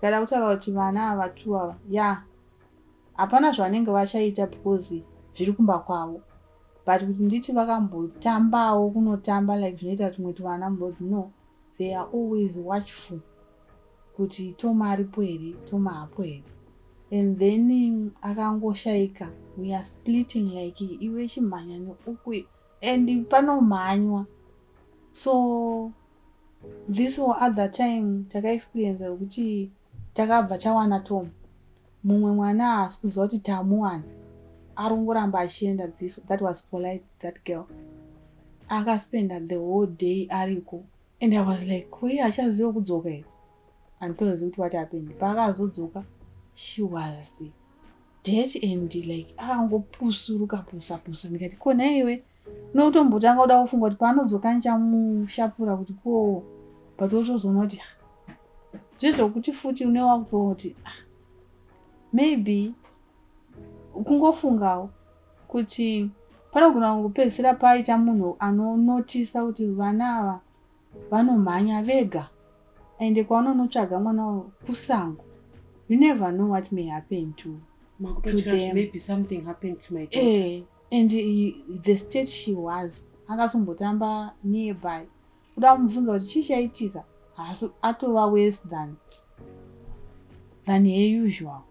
Kada kutaura kuti vana ava two ava, ya, hapana zvavanenge vachaita because zviri kumba kwavo, but kuti nditi vakambotambawo kunotamba like zvinoita tumwe tuvana muroad, no, they are always watchful kuti Tom aripo here, Tom haapo here. And then akangoshayika, we are splitting like iwe chimhanya neuku and panomhanywa. So this other time takaexperienca yekuti takabva tawana Tom, mumwe mwana haasi kuziva kuti tamuwana, ari kungoramba achienda. That was Polite, that girl akaspenda the whole day ariko and I was like, wei, achaziva kudzoka here? Handitozivi kuti what happened. Paakazodzoka she was dirty and like akangopusuruka pusa pusa. Ndikati, kona iwe unotombotanga kuda kufunga kuti paanodzoka ndichamushapura kuti ko, but wotozoona kuti zvezvokuti futi une wakutoti maybe kungofungawo kuti panogona kupedzisira paita munhu anonotisa kuti vana ava vanomhanya vega, ende kwaunonotsvaga mwana kusango, you never know what may happen to them. Maybe something happened to my daughter. And the state she was, akazombotamba nearby, kuda kumubvunza kuti chii chaitika, haasi atova worse than her usual.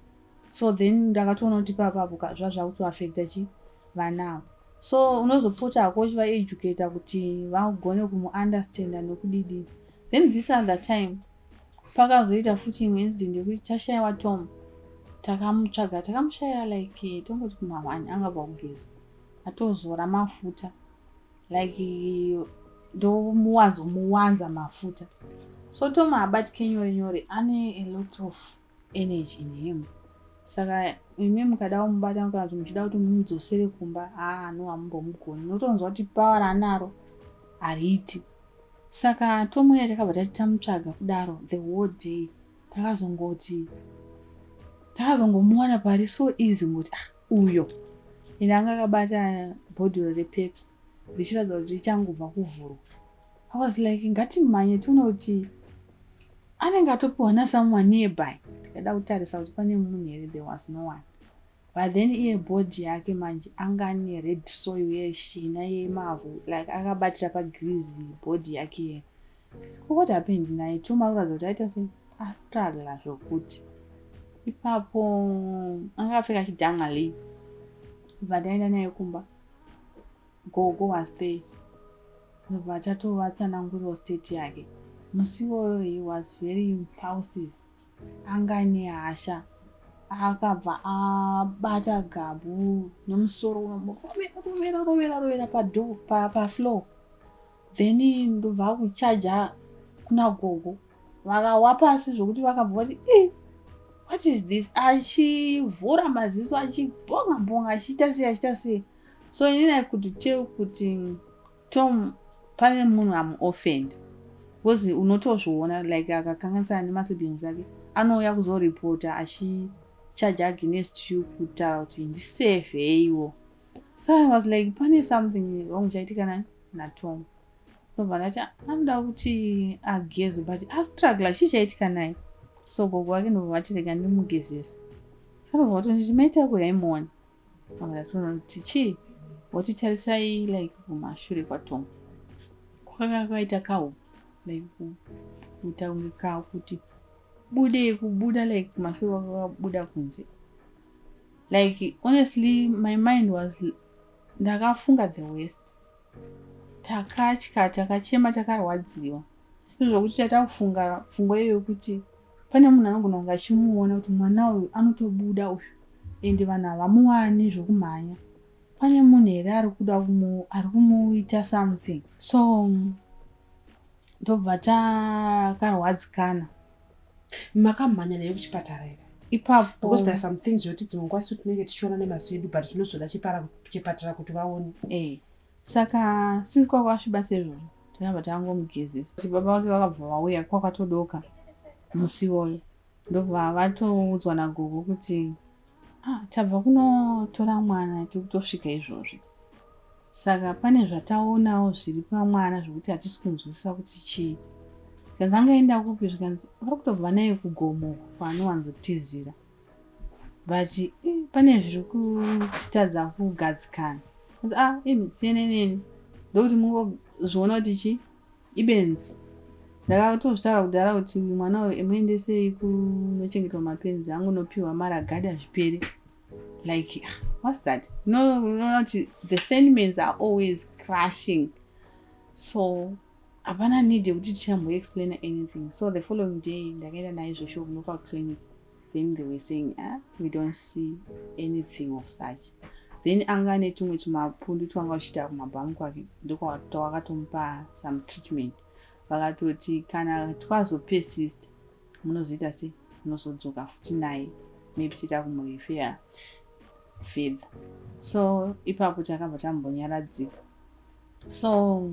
So then ndakatoona kuti papapo zvazvakutoafecta chi vana ava. So unozopota hako uchivaeducata kuti vagone kumuunderstanda nokudidini. Then this other time pakazoita futi imwe incident yekuti tashayiwa Tom. Takamutsvaga, takamushaya like tongoti kuma1 angabva kugeza, atozora mafuta, like ndomuwanzomuwanza mafuta. So Tom haabatike nyore nyore, ane a lot of energy in him. Saka imi mukada kumubata kana kuti muchida kuti mumudzosere kumba, haa, no, hamumbomugoni. Unotonzwa kuti power raanaro hariiti. Saka tomuya, takabva tati tamutsvaga kudaro the whole day. Takazongoti takazongomuwana pari so easy, ngoti, "Ah, uyo." Ende anga akabata bhodhoro rePepsi richiratidza kuti richangobva kuvhurwa. I was like, "Ngatimhanye tione kuti anenge atopiwa nasomeone nearby." Tikada kutarisa kuti pane munhu here, there was no one. But then iye body yake manje anga ane red soil yeshina yemavhu, like akabatira pagrease body yake iye. What happened naye Tom? Ari kuratidza kuti aita sei, astruggla zvokuti. Ipapo anga akapfeka chidhangali. Bva ndaenda naye kumba, gogo was there. Ndobva tatovatsanangurirawo state yake. Musi iwoyo he was very impulsive, anga ane hasha. Akabva abata Gabu nemusoro, rovera, rovera, rovera padoor, pafloor. Then ndobva akuchaja kuna gogo, vakawa pasi zvokuti vakabva vati, "E, what is this?" Achivhura maziso, achibhonga bhonga, achiita sei, achiita sei. So inini I could tell kuti Tom pane munhu amuoffend, because unotozviona, like akakanganisana nemasiblings ake, anouya kuzoripota achichaja against you, kutaura kuti ndisevheiwo. So I was like, pane something wrong chaitika nani naTom. Ndobva ndati anoda kuti agezwe, but astruggla, chii chaitika naye? So gogo wake ndobva vati, "Rega ndimugezese." Sanobva vatonditi, "Maita kuhaimuona." Kuti chii? Woti tarisai, like kumashure kwaTom kwakanga kwaita kahu, like kuita kunge kahu kuti bude kubuda, like kumashure kwakabuda kunze. Like honestly, my mind was, ndakafunga the worst. Takatya, takachema, takarwadziwa zvokuti tatakufunga pfungwa iyoyo yekuti pane munhu anogona kunge achimuona kuti mwana uyu anotobuda uyu, ende vanhu havamuwani zvokumhanya. Pane munhu here ari kuda ari kumuita something? So ndobva takarwadzikana. Makamhanya naye kuchipatara here? Ipapo Because there are some things zvekuti dzimwe nguva su tinenge tichiona nemaso edu, but tinozoda chipatara kuti vaone. E, saka since kwakwasviba seizvozvo, takabva tangomugezesa. Kuti baba vake vakabva vauya kwakatodoka musi iwoyo. Ndobva vatoudzwa nagogo kuti, "Ah, tabva kunotora mwana, tiri kutosvika izvozvi. Saka pane zvataonawo zviri pamwana zvokuti hatisi kunzwisisa kuti chii." Zvikanzi, "Angaenda kupi?" Zvikanzi, "Vari kutobva naye kugomo kwaanowanzotizira, but pane zviri kutitadza kugadzikana." Ah, imi siyanai neni, ndokuti mungozviona kuti chi ibenzi. Ndakatozvitaura kudhara kuti mwana uyu muendesei kunochengetwa mapenzi, angonopiwa maragadi, hazviperi. Like, what's that? Unoona kuti the sentiments are always crashing, so hapana need yekuti tichamboexplaina anything. So the following day ndakaenda naye zvesho kulocal clinic. Then they were saying, "Ah, we don't see anything of such." Then anga netumwe tumapundu twanga uchiita kumabhamu kwake, ndokwatawakatomupa some treatment. Vakatoti kana twazopersist, munozoita sei, munozodzoka futi naye, maybe tiita kumurefer further. So ipapo takabva tambonyaradzika. So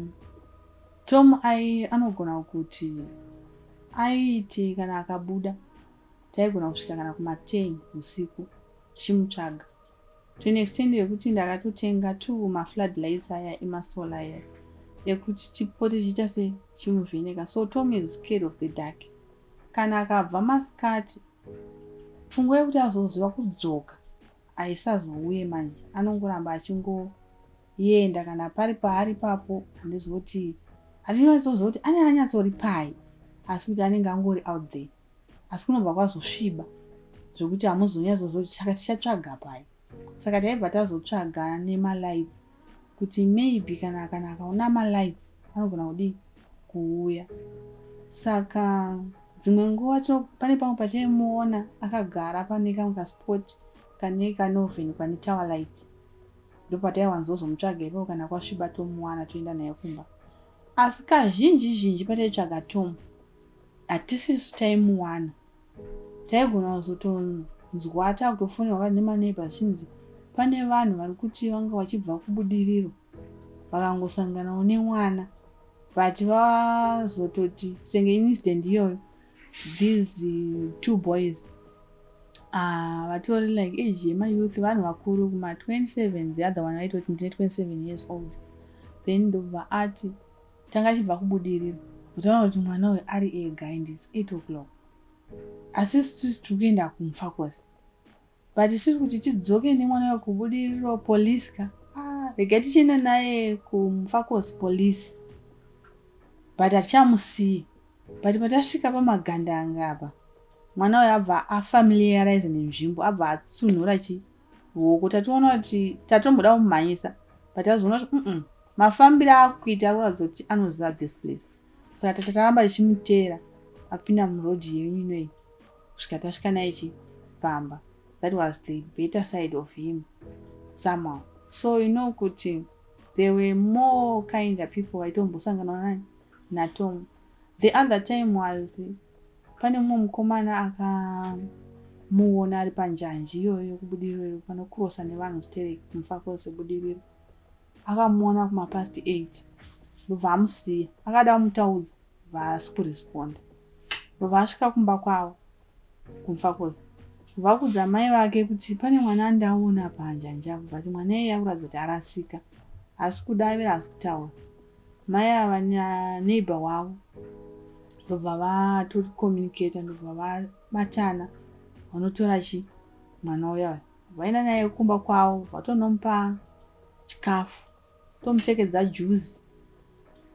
Tom ai anogona kuti aiti kana akabuda, taigona kusvika kana kuma10 usiku tichimutsvaga, to an extent yekuti ndakatotenga two maflood lights aya emasolar aya ekuti tipote tichiita sei, tichimuvheneka. So Tom is scared of the dark. Kana akabva masikati, pfungwa yekuti azoziva kudzoka haisazouye manje. Anongoramba achingoenda kana pari paari papo. Handizivi kuti, handinatsoziva kuti ane anyatsori pai, asi kuti anenge angori out there. Asi kunobva kwazosviba zvokuti hamuzonyatsoziva kuti saka tichatsvaga pai. Saka taibva tazotsvaga nemalights kuti maybe kana akaona malights anogona kudii, kuuya. Saka Dzimwe nguva pane pamwe pataimuona akagara pane kamwe kaspot kane kanovhenekwa netower light. Ndopataiwanzozomutsvaga ipapo kana kwasviba tomuwana toenda naye kumba. Asi kazhinji zhinji pataitsvaga Tom hatisisu taimuwana. Taigona kuzotonzwa takutofonerwa kana nemaneighbour zvichinzi pane vanhu vari kuti vanga vachibva kuBudiriro vakangosanganawo nemwana but vazototi senge incident iyoyo these two boys vatori like age yemayouth, vanhu vakuru kuma27. The other one vaitoti ndine 27 years old. Then ndobva ati tanga achibva kuBudiriro, utaona kuti mwana uyu ari ega and it's 8 o'clock, asi isusu tiri kuenda kuMufakose, but isiri kuti tidzoke nemwana uyu kuBudiriro police ka. Ah, regai tichienda naye kuMufakose police, but hatichamusiyi. But patasvika pamagandanga apa, mwana uyu abva afamiliarize nenzvimbo, abva atsunhura chiruoko. Tatoona kuti tatomboda kumumhanyisa, but tazoona kuti mafambiro akuita ari kuratidza kuti anoziva this place. Saka tataramba tichimuteera apinda murodhi yenyu inoyi kusvika tasvika naye chipamba. That was the better side of him somehow. So you know kuti there were more kinder people vaitombosangana nani naTom. The other time was pane mumwe mukomana akamuona ari panjanji iyoyo kuBudiriro, panokurosa nevanhu sterek kuMufakose Budiriro. Akamuona kumapast 8, ndobva amusiya. Akada kumutaudza, haasi kuresponda. Ndobva asvika kumba kwavo kuMufakose, vakuudza mai vake kuti pane mwana andaona panjanji apo, but mwana iyeye akuratidza kuti arasika, haasi kudavira, haasi kutaura. Mai ava naneighbor wavo ndobva vatocommunicata, ndobva vabatana, vanotora chi mwana uya uya, vaenda naye kumba kwavo, vatonomupa chikafu, tomupfekedza juzi.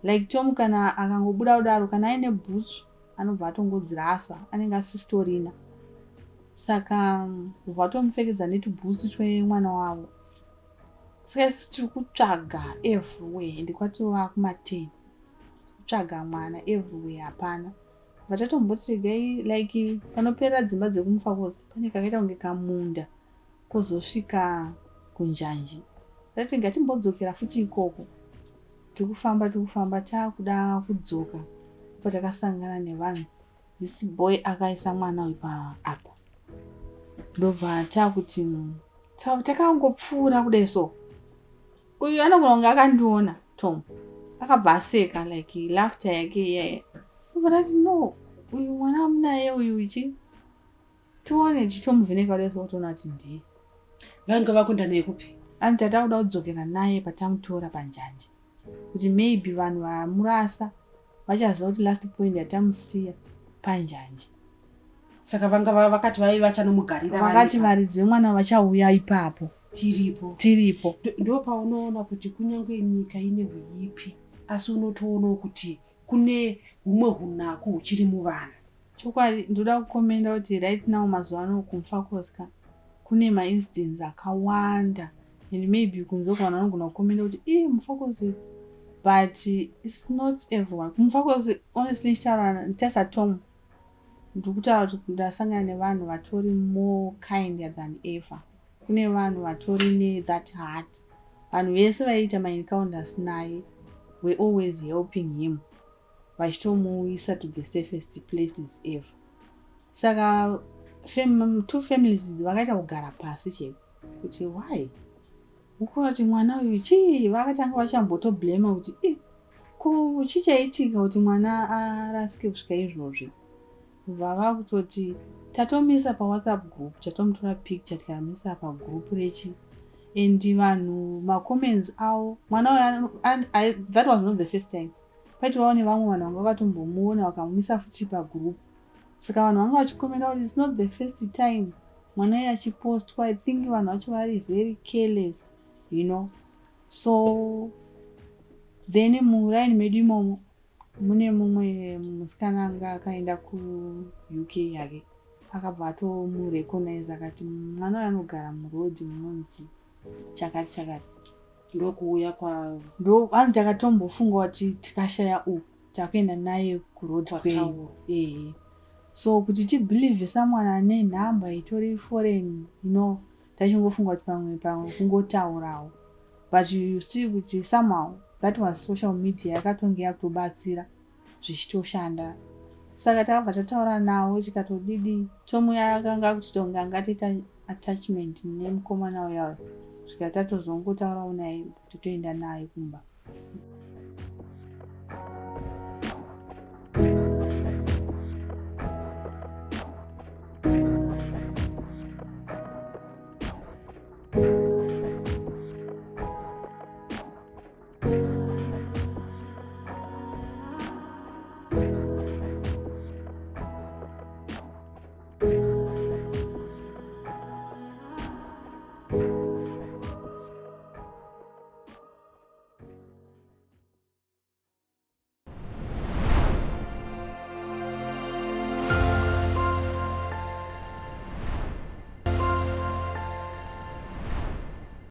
Like Tom kana akangobuda kudaro, kana aine bhutsu anobva atongodzirasa, anenge asisitorina. Saka vatomupfekedza netubhutsu twemwana wavo. Saka isu tiri kutsvaga everywhere ende kwatova kuma10, kutsvaga mwana everywhere hapana. Vatatomboti regai, like panoperera dzimba dzekuMufakose pane kakaita kunge kamunda kwozosvika kunjanji. Tati ngatimbodzokera futi ikoko. Tiri kufamba, tiri kufamba, taakuda kudzoka patakasangana nevanhu. This boy akaisa mwana uyu paapa, ndobva taakuti takangopfuura kudai so, uyu anogona kunge akandiona. Tom akabva aseka, like laughter yake iyaya. Ndobva ndati, "No, uyu mwana munaye uyu chi tione." Tichitomuvheneka kudai so, toona kuti ndiye. Vange vakunda naye kupi? Anzi tata kuda kudzokera naye patamutora panjanji, kuti maybe vanhu vamurasa vachaziva kuti last point yatamusiya panjanji. Saka vanga vakati vai vachanomugarira? Vakati varidzi vemwana vachauya ipapo. Tiripo. Tiripo. Ndo paunoona kuti kunyange nyika ine huipi, asi unotoonawo kuti kune humwe hunaku huchiri muvanhu. Chokwadi, ndoda kucommenda kuti right now, mazuva ano, kuMufakose kune maincidents akawanda and maybe kunze uko vanhu vanogona kucommenda kuti ii Mufakose, but it's not everyone kuMufakose. Honestly, ndichitaura ndichitarisa Tom, ndiri kutaura kuti ndasangana nevanhu vatori more kinder than ever. Kune vanhu vatori nethat heart. Vanhu vese vaiita maencounters naye were always helping him, vachitomuisa to the safest places ever. Saka two families vakaita kugara pasi cheko kuti why ukuona kuti mwana uyu chii. Vakatanga vachambotoblema kuti i ko chichaitika kuti mwana arasike kusvika izvozvi. Vava kutoti tatomisa paWhatsApp group, tatomutora picture tikamisa pagroup rechi, and vanhu macomments avo, mwana uyu, that was not the first time. Paitovawo nevamwe vanhu vanga vakatombomuona vakamumisa futi pagroup. Saka vanhu vanga vachicommenta kuti it's not the first time mwana iye achipostwa. I think vanhu vacho vari very careless. So then muraini medu imomo mune mumwe musikana anga akaenda kuUK yake, akabva atomurecognize, akati mwana uyu anogara murodhi munonzi chakati chakati. Ndokuuya kwa Ndo hanzi takatombofunga kuti tikashaya uku takuenda naye kurodhi kwenyu. Kwataura. Ehe. So kuti tibelieve someone ane nhamba itori foreign, tachingofunga kuti pamwe pamwe kungotaurawo, but you see kuti somehow that was social media yakatonge yakutobatsira zvichitoshanda. Saka takabva tataura navo tikatodidi. Tomuya akanga akuti tonge angatoita attachment nemukomana uya uya, svika tatozongotaurawo naye kuti toenda naye kumba.